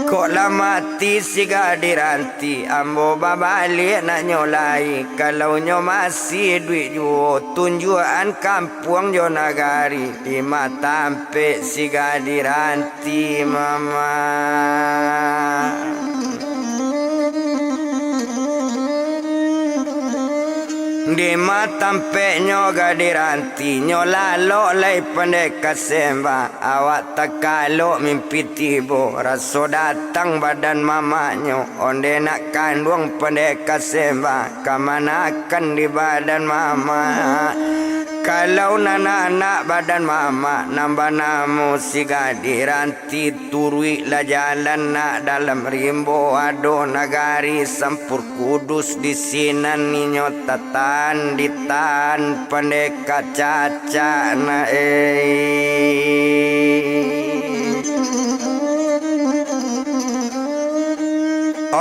Kok lah mati si gadih ranti, ambo babaliak nak nyo lai, kalau nyo masih iduik juo, tunjuakan kampuang jo nagari, di ma tampek si gadih ranti, mamak. Di ma tampeknyo gadih ranti, nyo lalok lai Pandeka Sembah, awak takalok mimpi tibo, raso datang badan mamaknyo, onde nak kanduang Pandeka Sembah, kamanakan di badan mamak. Kalau nan anak badan mamak, nan banamo si gadih ranti, turuiklah jalan nak dalam rimbo, ado nagari Sampur Kudus, di sinan inyo tatahan ditahan Pandeka Cacak nak, eh.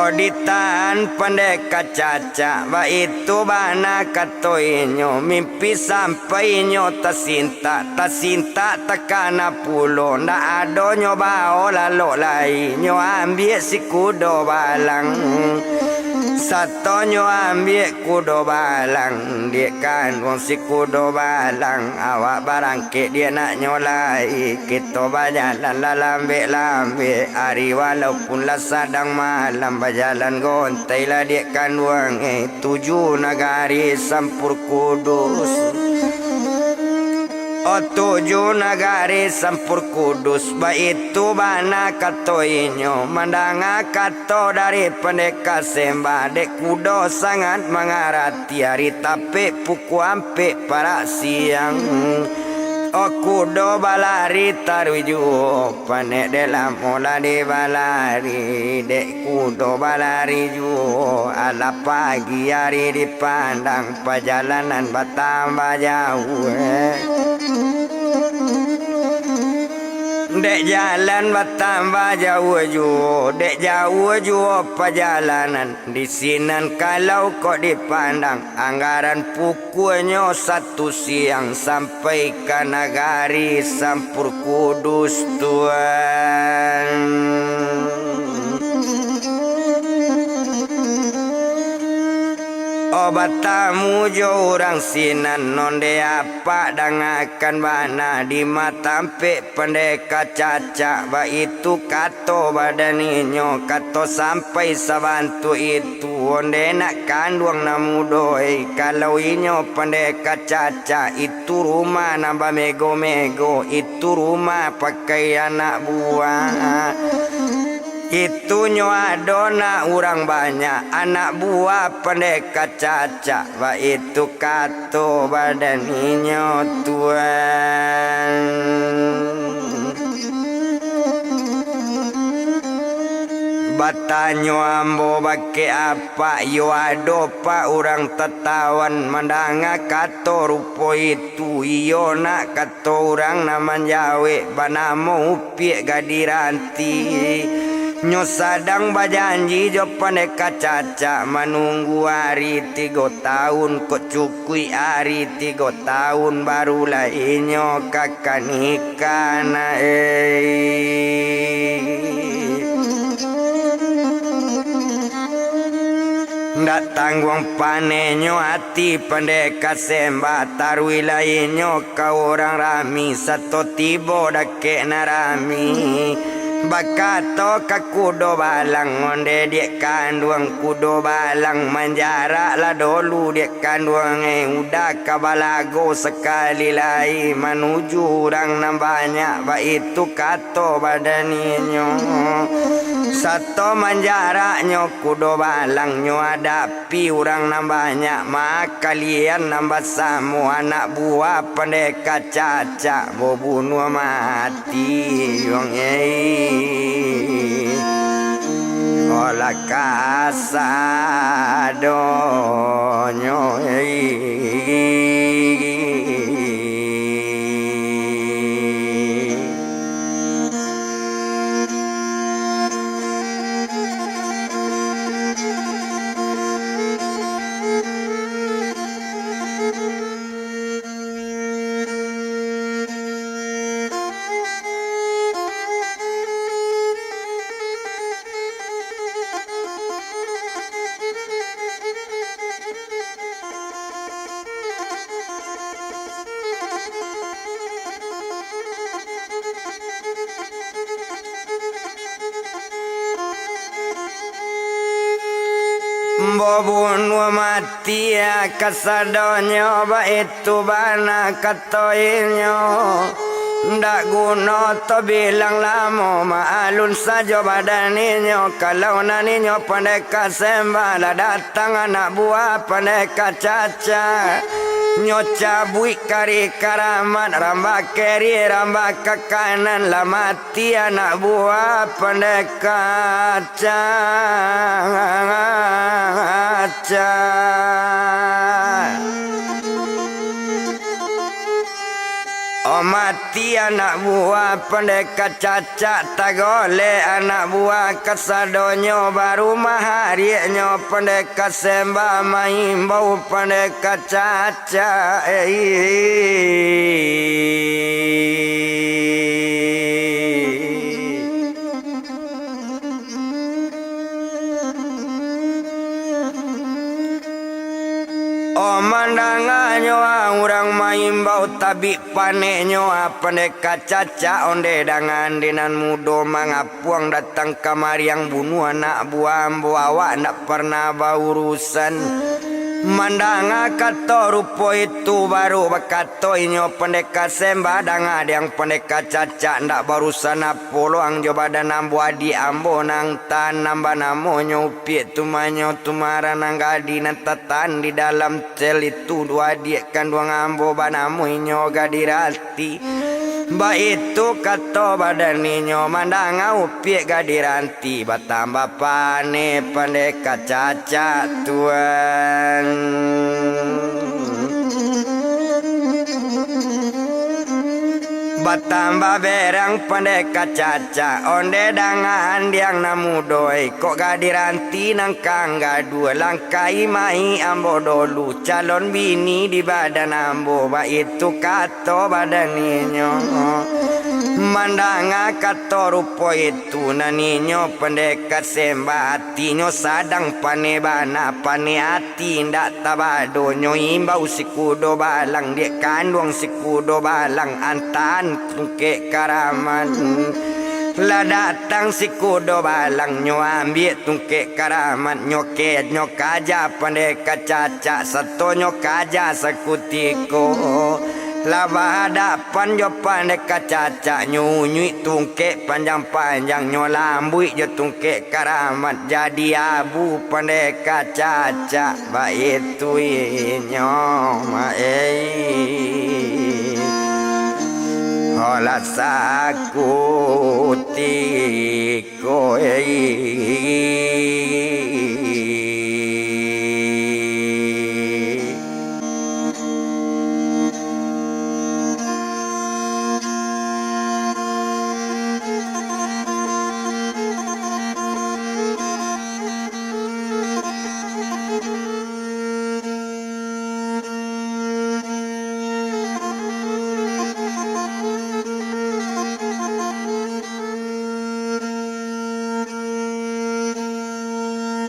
Ditahan pandeka cacak, baitu bana kato inyo, mimpi sampai inyo tasintak, tasintak takana pulo, ndak ado nyo bao lalok lai, nyo ambiak si kudo balang. Sato nyo ambiak kudo balang, dek kanduang si kudo balang, awak barangkek dek naknyo lai, kito bajalan lah lambek-lambek, ari walaupun lah sadang malam, bajalan gontailah dek kanduang, eh, tuju nagari Sampur Kudus. Oh, tuju nagari Sampur Kudus, baitu bana kato inyo, mandanga kato dari pandeka sembah, dek kudo sangat mangarati, ari tapek pukua ampek parak siang. Oh, kudo balari taruih juo, panek dek lamo lah dibalari, dek kudo balari juo, alah pagi ari dipandang, pajalanan batambah jauah. Dek jalan batambah jauah juo, dek jauah juo pajalanan, di sinan kalau kok dipandang, anggaran pukuanyo satu siang sampai ka nagari Sampur Kudus, Tuan. Oh, batamu jo urang sinan, onde apak dangakan bana, di ma tampek pandeka cacak, baitu kato badan inyo, kato sampai sabantuak itu, onde nak kanduang nan mudo, eh, kalau inyo pandeka cacak, itu rumah nan bamego-mego, itu rumah pakai anak buah. Itu nyo ado nak urang banyak, anak buah pandeka cacak, baitu kato badan inyo, Tuan. Batanyo ambo bakeh apak, iyo ado pak urang tatawan, mandanga kato rupo itu, iyo nak kato urang nan manjawek, banamo Upiak Gadih Ranti. Nyo sadang bajanji jo pandeka cacak, manunggu ari tigo taun, kok cukuik ari tigo taun, barulah inyo ka kanikah, nak, eh. Ndak tangguang panehnyo ati pandeka sembah, taruihlah inyo ka urang rami, sato tibo dakek nan rami. Bakato ka kudo balang, onde dek kanduang kudo balang, manjaraklah dolu dek kanduang, eh, uda ka balago sakali lai manuju urang nan banyak, baitu kato badan inyo. Sato manjaraknyo kudo balang, nyo adapi urang nan banyak, ma kalian nan basamo anak buah pandeka cacak, babunuah mati, wang ei. Olah kasadonyo ei. Ambo bunuah mati kasadonyo, baitu bana kato inyo. Ndak guno tabilang lamo, maalun sajo badan inyo. Kalau nan inyo pandeka sembah, lah datang anak buah pandeka cacak. Nyo cabuik kari karamat, rambah kiri, rambah ka kanan, lah mati anak buah pandeka cacak. Oh, mati Anak buah Pandeka Cacak tagolek, anak buah kasadonyo baru mahariaknyo Pandeka Sembah maimbau Pandeka Cacak. Oh, mandanganyo urang maimbau tabik paneknyo, Pandeka Cacak, onde dangan di nan mudo mangapuang datang kamari ang bunuah anak buah ambo, awak ndak parnah baurusan. Mandanga kato rupo itu baru bakato inyo Pandeka Sembah, danga dek ang Pandeka Cacak, ndak baurusan apo lo ang jo badan ambo, adiak ambo nan tahan nan banamonyo Upiak Tumanyo Tumaran, nan gadih nan tatahan di dalam sel itu, duo adiak kanduang ambo banamo inyo Gadih Ranti. Baitu kato badan inyo, mandanga Upiak Gadih Ranti batambah paneh Pandeka Cacak, Tuan. Batambah berang Pandeka Cacak, onde dangan dek ang nan mudo, kok Gadih Ranti nan ka ang gaduah, langkahi mai ambo dolu, calon bini di badan ambo, baitu kato badan inyo. Mandanga kato rupo itu, nan inyo Pandeka Sembah, atinyo sadang paneh bana, paneh ati indak tabadonyo, imbau si kudo balang, diak kanduang si kudo balang, antaan tungkek karaman. Lah datang si kudo balang, nyo ambiak tungkek karaman, nyo ke-, nyo kaja Pandeka Cacak, sato nyo kaja sakutiko. Lah bahadapan jo Pandeka Cacak, nyo unyuik tungkek panjang-panjang, nyo lambuik jo tungkek karamat, jadi abu Pandeka Cacak, baitu inyo maei. Holah sakuti.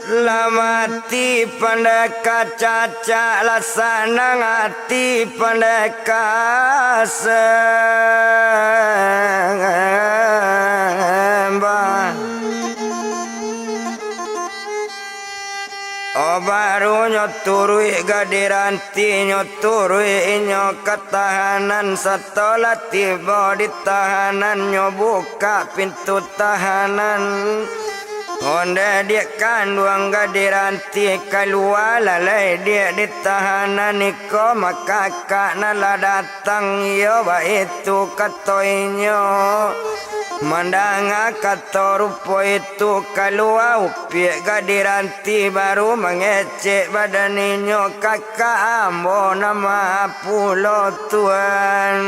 Lah mati Pandeka Cacak, lah sanang ati Pandeka Sembah. Oh, baru nyo turuik Gadih Ranti, nyo turuik inyo ka tahanan. Satolah tibo di tahanan, nyo bukak pintu tahanan. Onde diak kanduang Gadih Ranti, kalualah lai diak di tahanan, iko makakak nan lah datang, iyo baitu kato inyo. Mandanga kato rupo itu, kalua Upiak Gadih Ranti baru mangecek badan inyo, kakak ambo nan ma pulo, Tuan.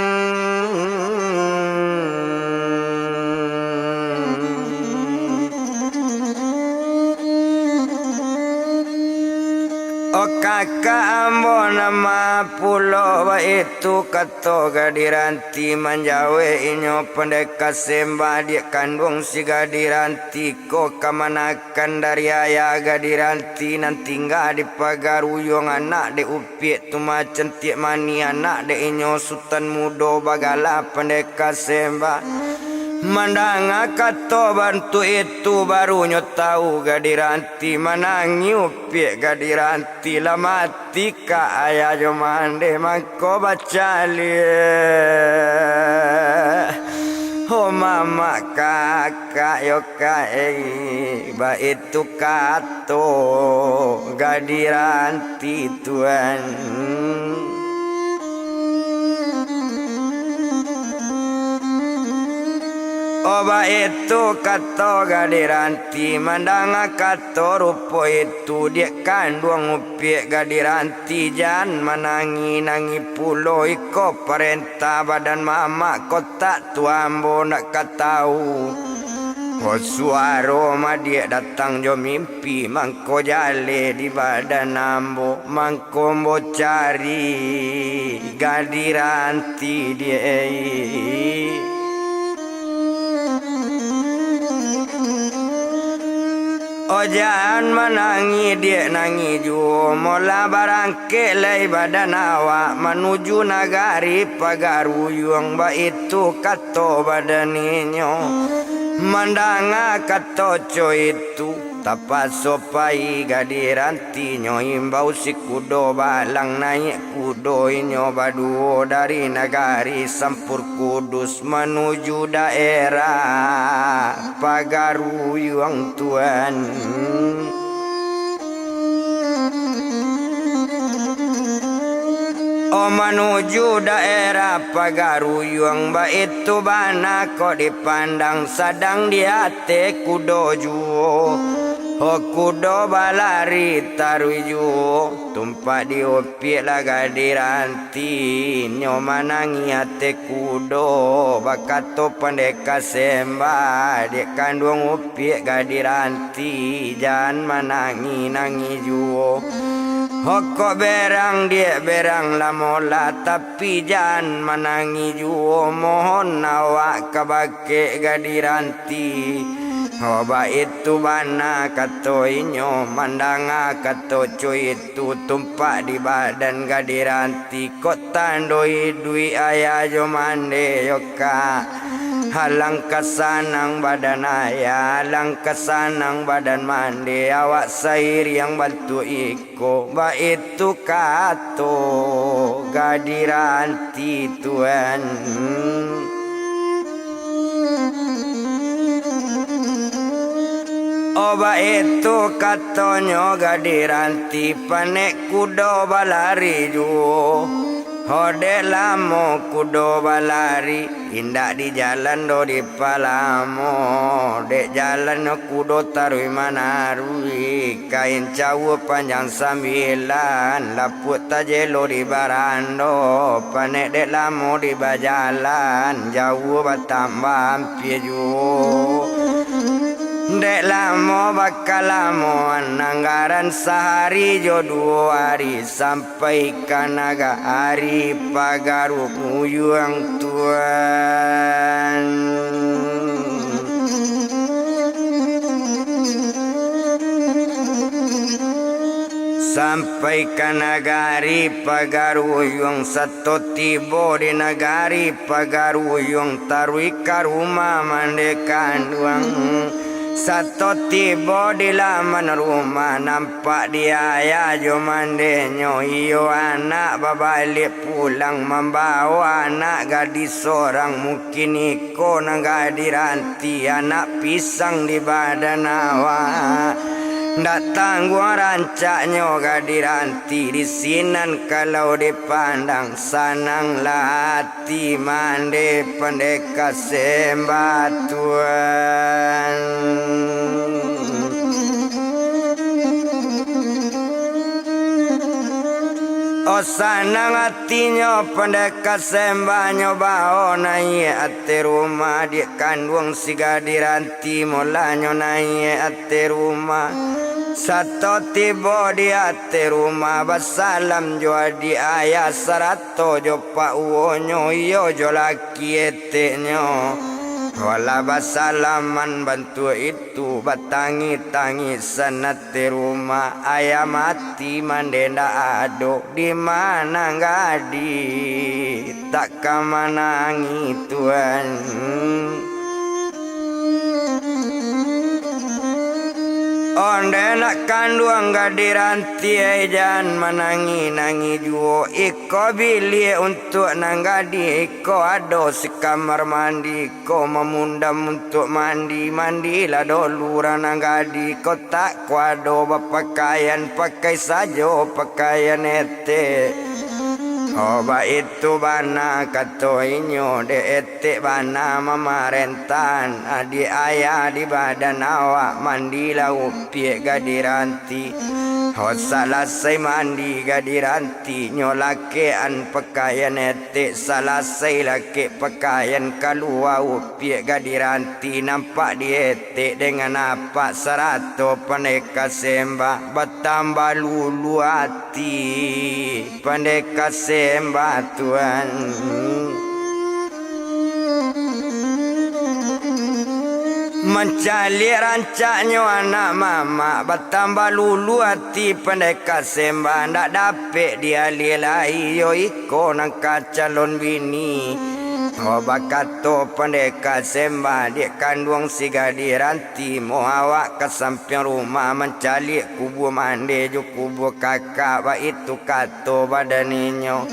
Oh, kakak ambo nan ma pulo, baitu kato Gadih Ranti manjawek inyo Pandeka Sembah, diak kanduang si Gadih Ranti ko kamanakan dari ayah Gadih Ranti nan tingga di Pagaruyuang, anak dek Upiak Tumacan Tiak Manih, anak dek inyo Sutan Mudo bagala Pandeka Sembah. Mandanga kato bantuak itu, baru nyo tau Gadih Ranti manangih Upiak Gadih Ranti lah mati. Tikak ayah jo mandeh mangko bacaliak. Ho mamak kakak yo kaei, baitu kato Gadih Ranti, Tuan. Oh, baitu kato Gadih Ranti, mandanga kato rupo itu, diak kanduang upiak Gadih Ranti, jan manangih-nangih pulo, iko parentah badan mamak, kok tak tu ambo ndak ka tahu. Ko suaro madiak datang jo mimpi, mangko jaleh di badan ambo, mangko ambo cari Gadih Ranti diak. Oh, jan manangih diak nangih juo, molah barangkek lai badan awak, manuju nagari Pagaruyuang, baitu kato badan inyo. Mandanga kato co itu, tapaso pai Gadih Ranti nyo imbau si kudo balang, naiak kudo inyo baduo dari nagari Sampur Kudus manuju daerah Pagaruyuang, tuan. Oh, manuju daerah Pagaruyuang, baitu bana kok dipandang, sadang di ateh kudo juo. Oh, kudo balari taruih juo, tumpak diupiak lah Gadih Ranti nyo manangih ateh kudo, bakato pandeka Sembah, diak kanduang upiak Gadih Ranti, jan manangih-nangih juo. Hokok berang diak berang lamolah, tapi jan manangih juo, mohon awak ka bakeh Gadih Ranti. Oh, baitu bana kato inyo, mandanga kato co itu, tumpak di badan Gadih Ranti, kok tando iduik ayah jo mande yo, Kak. Alangkah sanang badan ayah, alangkah sanang badan mande, awak sairiang bantuak iko, baitu kato Gadih Ranti, tuan. Oh, baitu katonyo Gadih Ranti, panek kudo balari juo. Oh, dek lamo kudo balari, indak di jalan doh dipalamo, dek jalan kudo taruih manaruih, kain cawua panjang sambilan, lapuak tajelo di barando, panek dek lamo di bajalan, jauah batambah ampia juo. Dek lamo bakalamoan, anggaran sahari jo duo hari, sampai ka nagari Pagaruyuang, tuan. Sampai ka nagari Pagaruyuang, sato tibo di nagari Pagaruyuang, taruih ka rumah mande kanduang. Sato tibo di laman rumah, nampak di ayah jo mandenyo, iyo anak babaliak pulang, mambawo anak gadih sorang, mungkin iko nan Gadih Ranti, anak pisang di badan awak. Ndak tangguang rancaknyo Gadih Ranti, di sinan kalau dipandang, sananglah ati mande pandeka Sembah, tuan. Oh, sanang atinyo pandeka Sembah, nyo bao naiak ateh rumah, diak kanduang si Gadih Ranti, molanyo naiak ateh rumah. Sato tibo di ateh rumah, basalam jo adiak ayah sarato jo pak uwonyo, iyo jo laki eteknyo. Walah basalaman bantuak itu, batangih-tangisan ateh rumah, ayah mati mande ndak ado, di ma nan gadih tak ka manangih, tuan. Ondeh nak kanduang Gadih Ranti, jan manangih-nangih juo. Iko biliak untuak nan gadih, iko ado si kamar mandi, iko mamundam untuak mandi. Mandilah dolu urang nan gadih, iko tak ko ado bapakaian, pakai sajo pakaian etek. Oh, baitu bana kato inyo, dek etek bana mamarentahan, adiak ayah di badan awak, mandilah upiak gadih ranti. Oh, salasai mandi gadih ranti, nyo lakekan pakaian etek, salasai lakek pakaian, kalua upiak gadih ranti, nampak di etek dengan apak sarato pandeka sembah, batambah lulu ati. Pandeka sembah Tuan. Mancaliak rancaknyo anak mamak, batambah lulu ati pandeka sembah, ndak dapek dialiah lai, yo iko nan ka calon bini. Oh, bakato pandeka sembah, diak kanduang si gadih ranti, mo awak ka sampiang rumah mancaliak kubua mande jo kubua kakak, baitu kato badan inyo.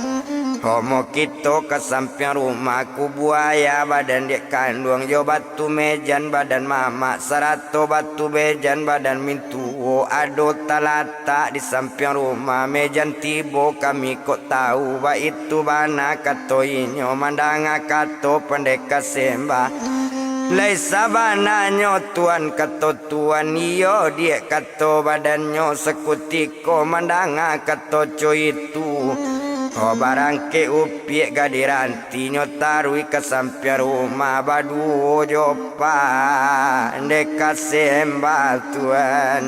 Homo kito ka sampiang rumah kubua ayah badan diak kanduang, jo batu mejan badan mamak, sarato batu mejan badan mintuo, ado talatak di sampiang rumah mejan. Tibo kami kok tahu, baitu bana kato inyo, mandanga kato pandeka sembah. Lai sabananyo Tuan kato Tuan, iyo diak kato badannyo, sakutiko mandanga kato co itu. Oh, barangkek upiak gadih ranti, nyo taruih ka sampiang rumah, baduo jo pandeka sembah Tuan.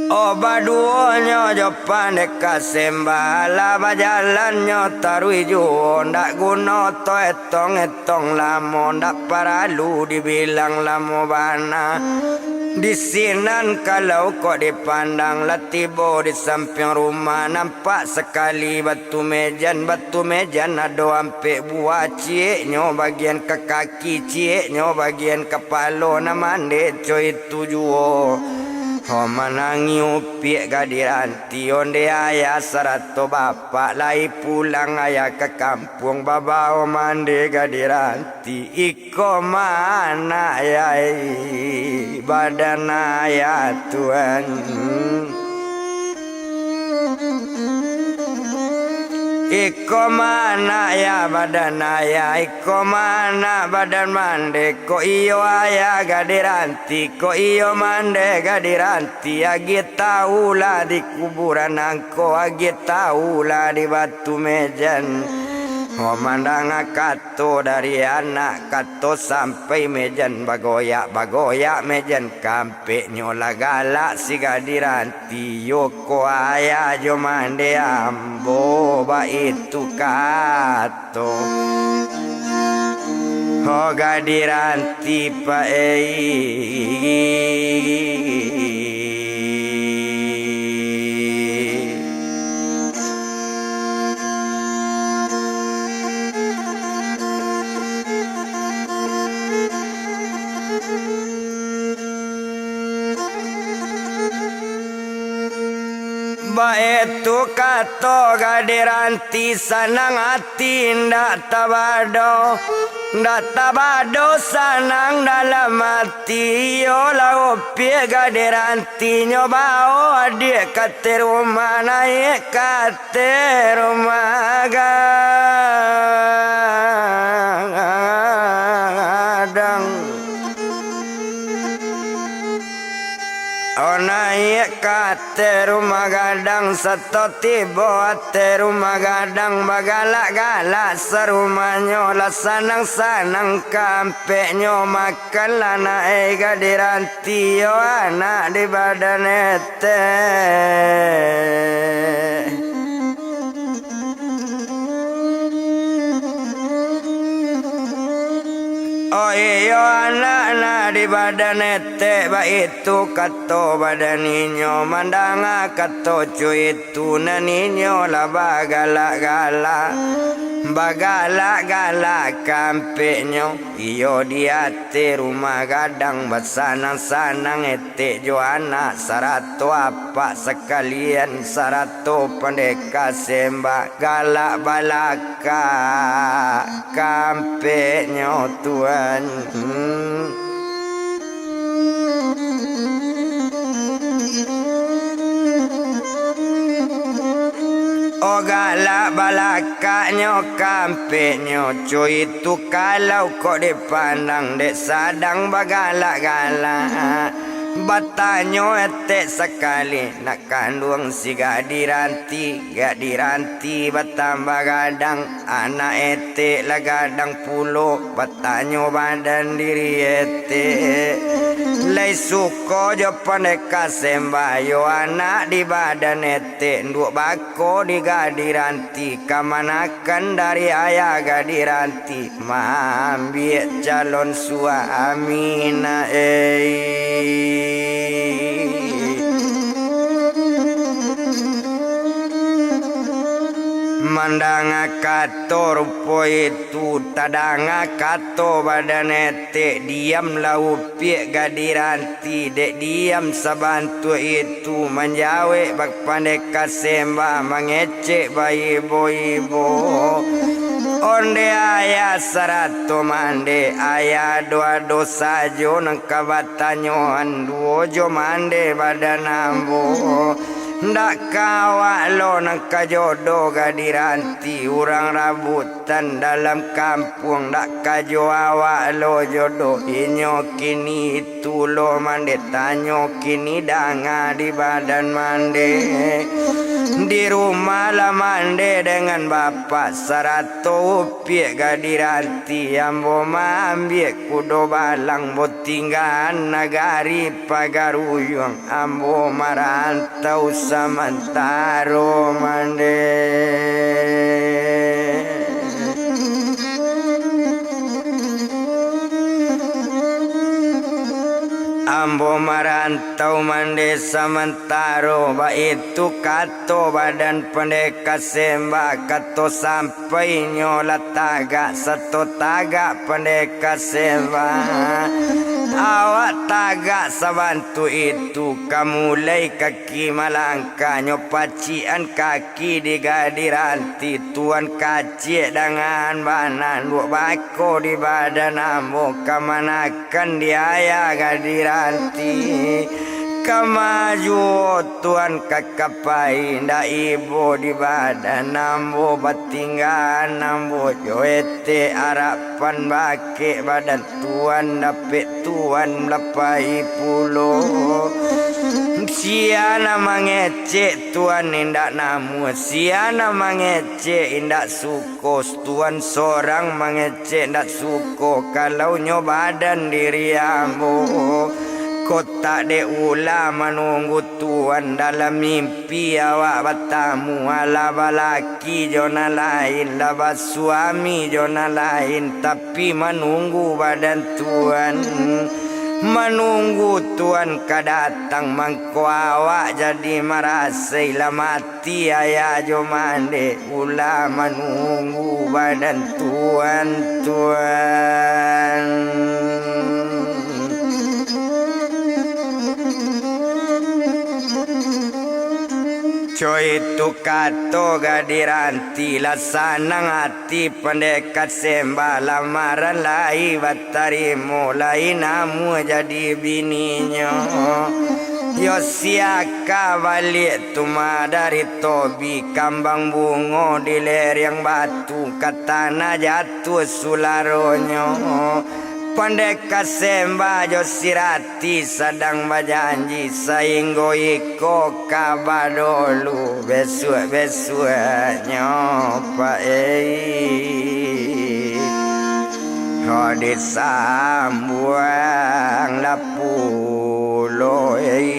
Oh, baduonyo jo pandeka sembah, lah bajalannyo taruih juo, ndak guno to etong-etong lamo, ndak paralu dibilang lamo bana. Di sinan kalau kok dipandang, lah tibo di sampiang rumah, nampak sakali batu mejan. Batu mejan ado ampek buah, cieknyo bagian ka kaki, cieknyo bagian kapalo, nan mande co itu juo. Ho manangih upiak gadih ranti, ondeh ayah sarato bapak, lai pulang ayah ka kampuang, babao mande gadih ranti. Iko ma anak yai, badan ayah Tuan. Iko ma anak yah, badan ayah. Iko ma anak, badan mande. Kok iyo ayah gadih ranti, kok iyo mande gadih ranti. Agiah tahulah di kuburan angko, agiah tahulah di batu mejan. Ho mandanga kato dari anak, kato sampai mejan bagoyak, bagoyak mejan kampeknyo, lah galak si gadih ranti, yo ko ayah jo mande ambo, baitu kato. Ho gadih ranti payi. Baitu kato gadih ranti, sanang ati indak tabado, indak tabado sanang dalam ati. Iyo lah upiak gadih ranti, nyo bao adiak ka ateh rumah, naiak ka ateh rumah gadang. Oh, naiak ka ateh rumah gadang, sato tibo ateh rumah gadang, bagalak-galak sarumahnyo, lah sanang-sanang kampeknyo, makanlah nak ai gadih ranti, yo anak di badan etek. Oh iyo, anak nan di badan etek, baitu kato badan inyo, mandanga kato cuitu nan inyo lah bagalak-galak, bagalak-galak kampeknyo. Iyo di ateh rumah gadang, basanang-sanang etek jo anak, sarato apak sakalian, sarato pandeka sembah, galak balakak kampeknyo Tuan. Balak-balakaknyo, kampeknyo, co itu kalau kok dipandang dek sadang bagalak-galak. Batanyo etek sakali, nak kanduang si Gadiranti, Gadiranti batambah gadang, anak etek lah gadang pulo, batanyo badan diri etek. Lai suko jo pandeka sembah yo anak di badan etek, nduak bako di Gadiranti, kamanakan dari ayah Gadiranti, maambiak calon suami na ei. Mandanga kato rupo itu, tadanga kato badan etek, diam lah upiak Gadiranti, dek diam sabantuak itu, manjawek bapandeka sembah, mangecek baibo-ibo. Onde ayah sarato mande, ayah ado-ado sajo nan ka batanyoan, duo jo mande badan ambo. Ndak ka awak lo nan ka jodo Gadiranti, urang rabutan dalam kampuang, ndak ka jo awak lo jodo. Inyo kini itu lo mande, tanyo kini danga di badan mande. Di rumah lah mande dengan bapak sarato upiak Gadiranti, ambo maambiak kudo balang, bo tinggaan nagari Pagaruyuang, ambo marantau samantaro mande. Ambo marantau mande samantaro, baitu kato badan pandeka sembah, kato sam- Painyo lah tagak, sato tagak pandeka sembah. Awak tagak sabantuak itu, ka mulai kaki malangkah, nyo pacikan kaki di Gadiranti, tuan kaciak dangan bana, nduak bako di badan ambo, kamanakan di ayah Gadiranti. Kama juo tuan ka kapai, ndak ibo di badan ambo, batinggaan ambo jo etek arapan bakek badan tuan, dapek tuan lapai pulo. Sia nan mangecek tuan indak namuah, sia nan mangecek indak suko, tuan sorang mangecek ndak suko, kalau nyo badan diri ambo. Kok tak dek ulah manunggu tuan, dalam mimpi awak batamu, alah balaki jo nan lain, lah basuami jo nan lain, tapi manunggu badan tuan. Manunggu tuan ka datang, mangko awak jadi marasai lah mati. Ti ayah jo mandeh, ulah manunggu badan tuan, tuan. Co itu kato gadih ranti, lah sanang ati pandeka sembah, lamaran lai batarimo, lai namuah jadi bininyo. Yo sia ka baliak tu mah dari tobi, kambang bungo di lereng batu, ka tanah jatuah sularonyo. Pandeka sembah jo si rati sadang bajanji, sainggo iko ka badolu, besuak-besuaknyo, Pak, ei. Ho disambuang lah pulo, ei.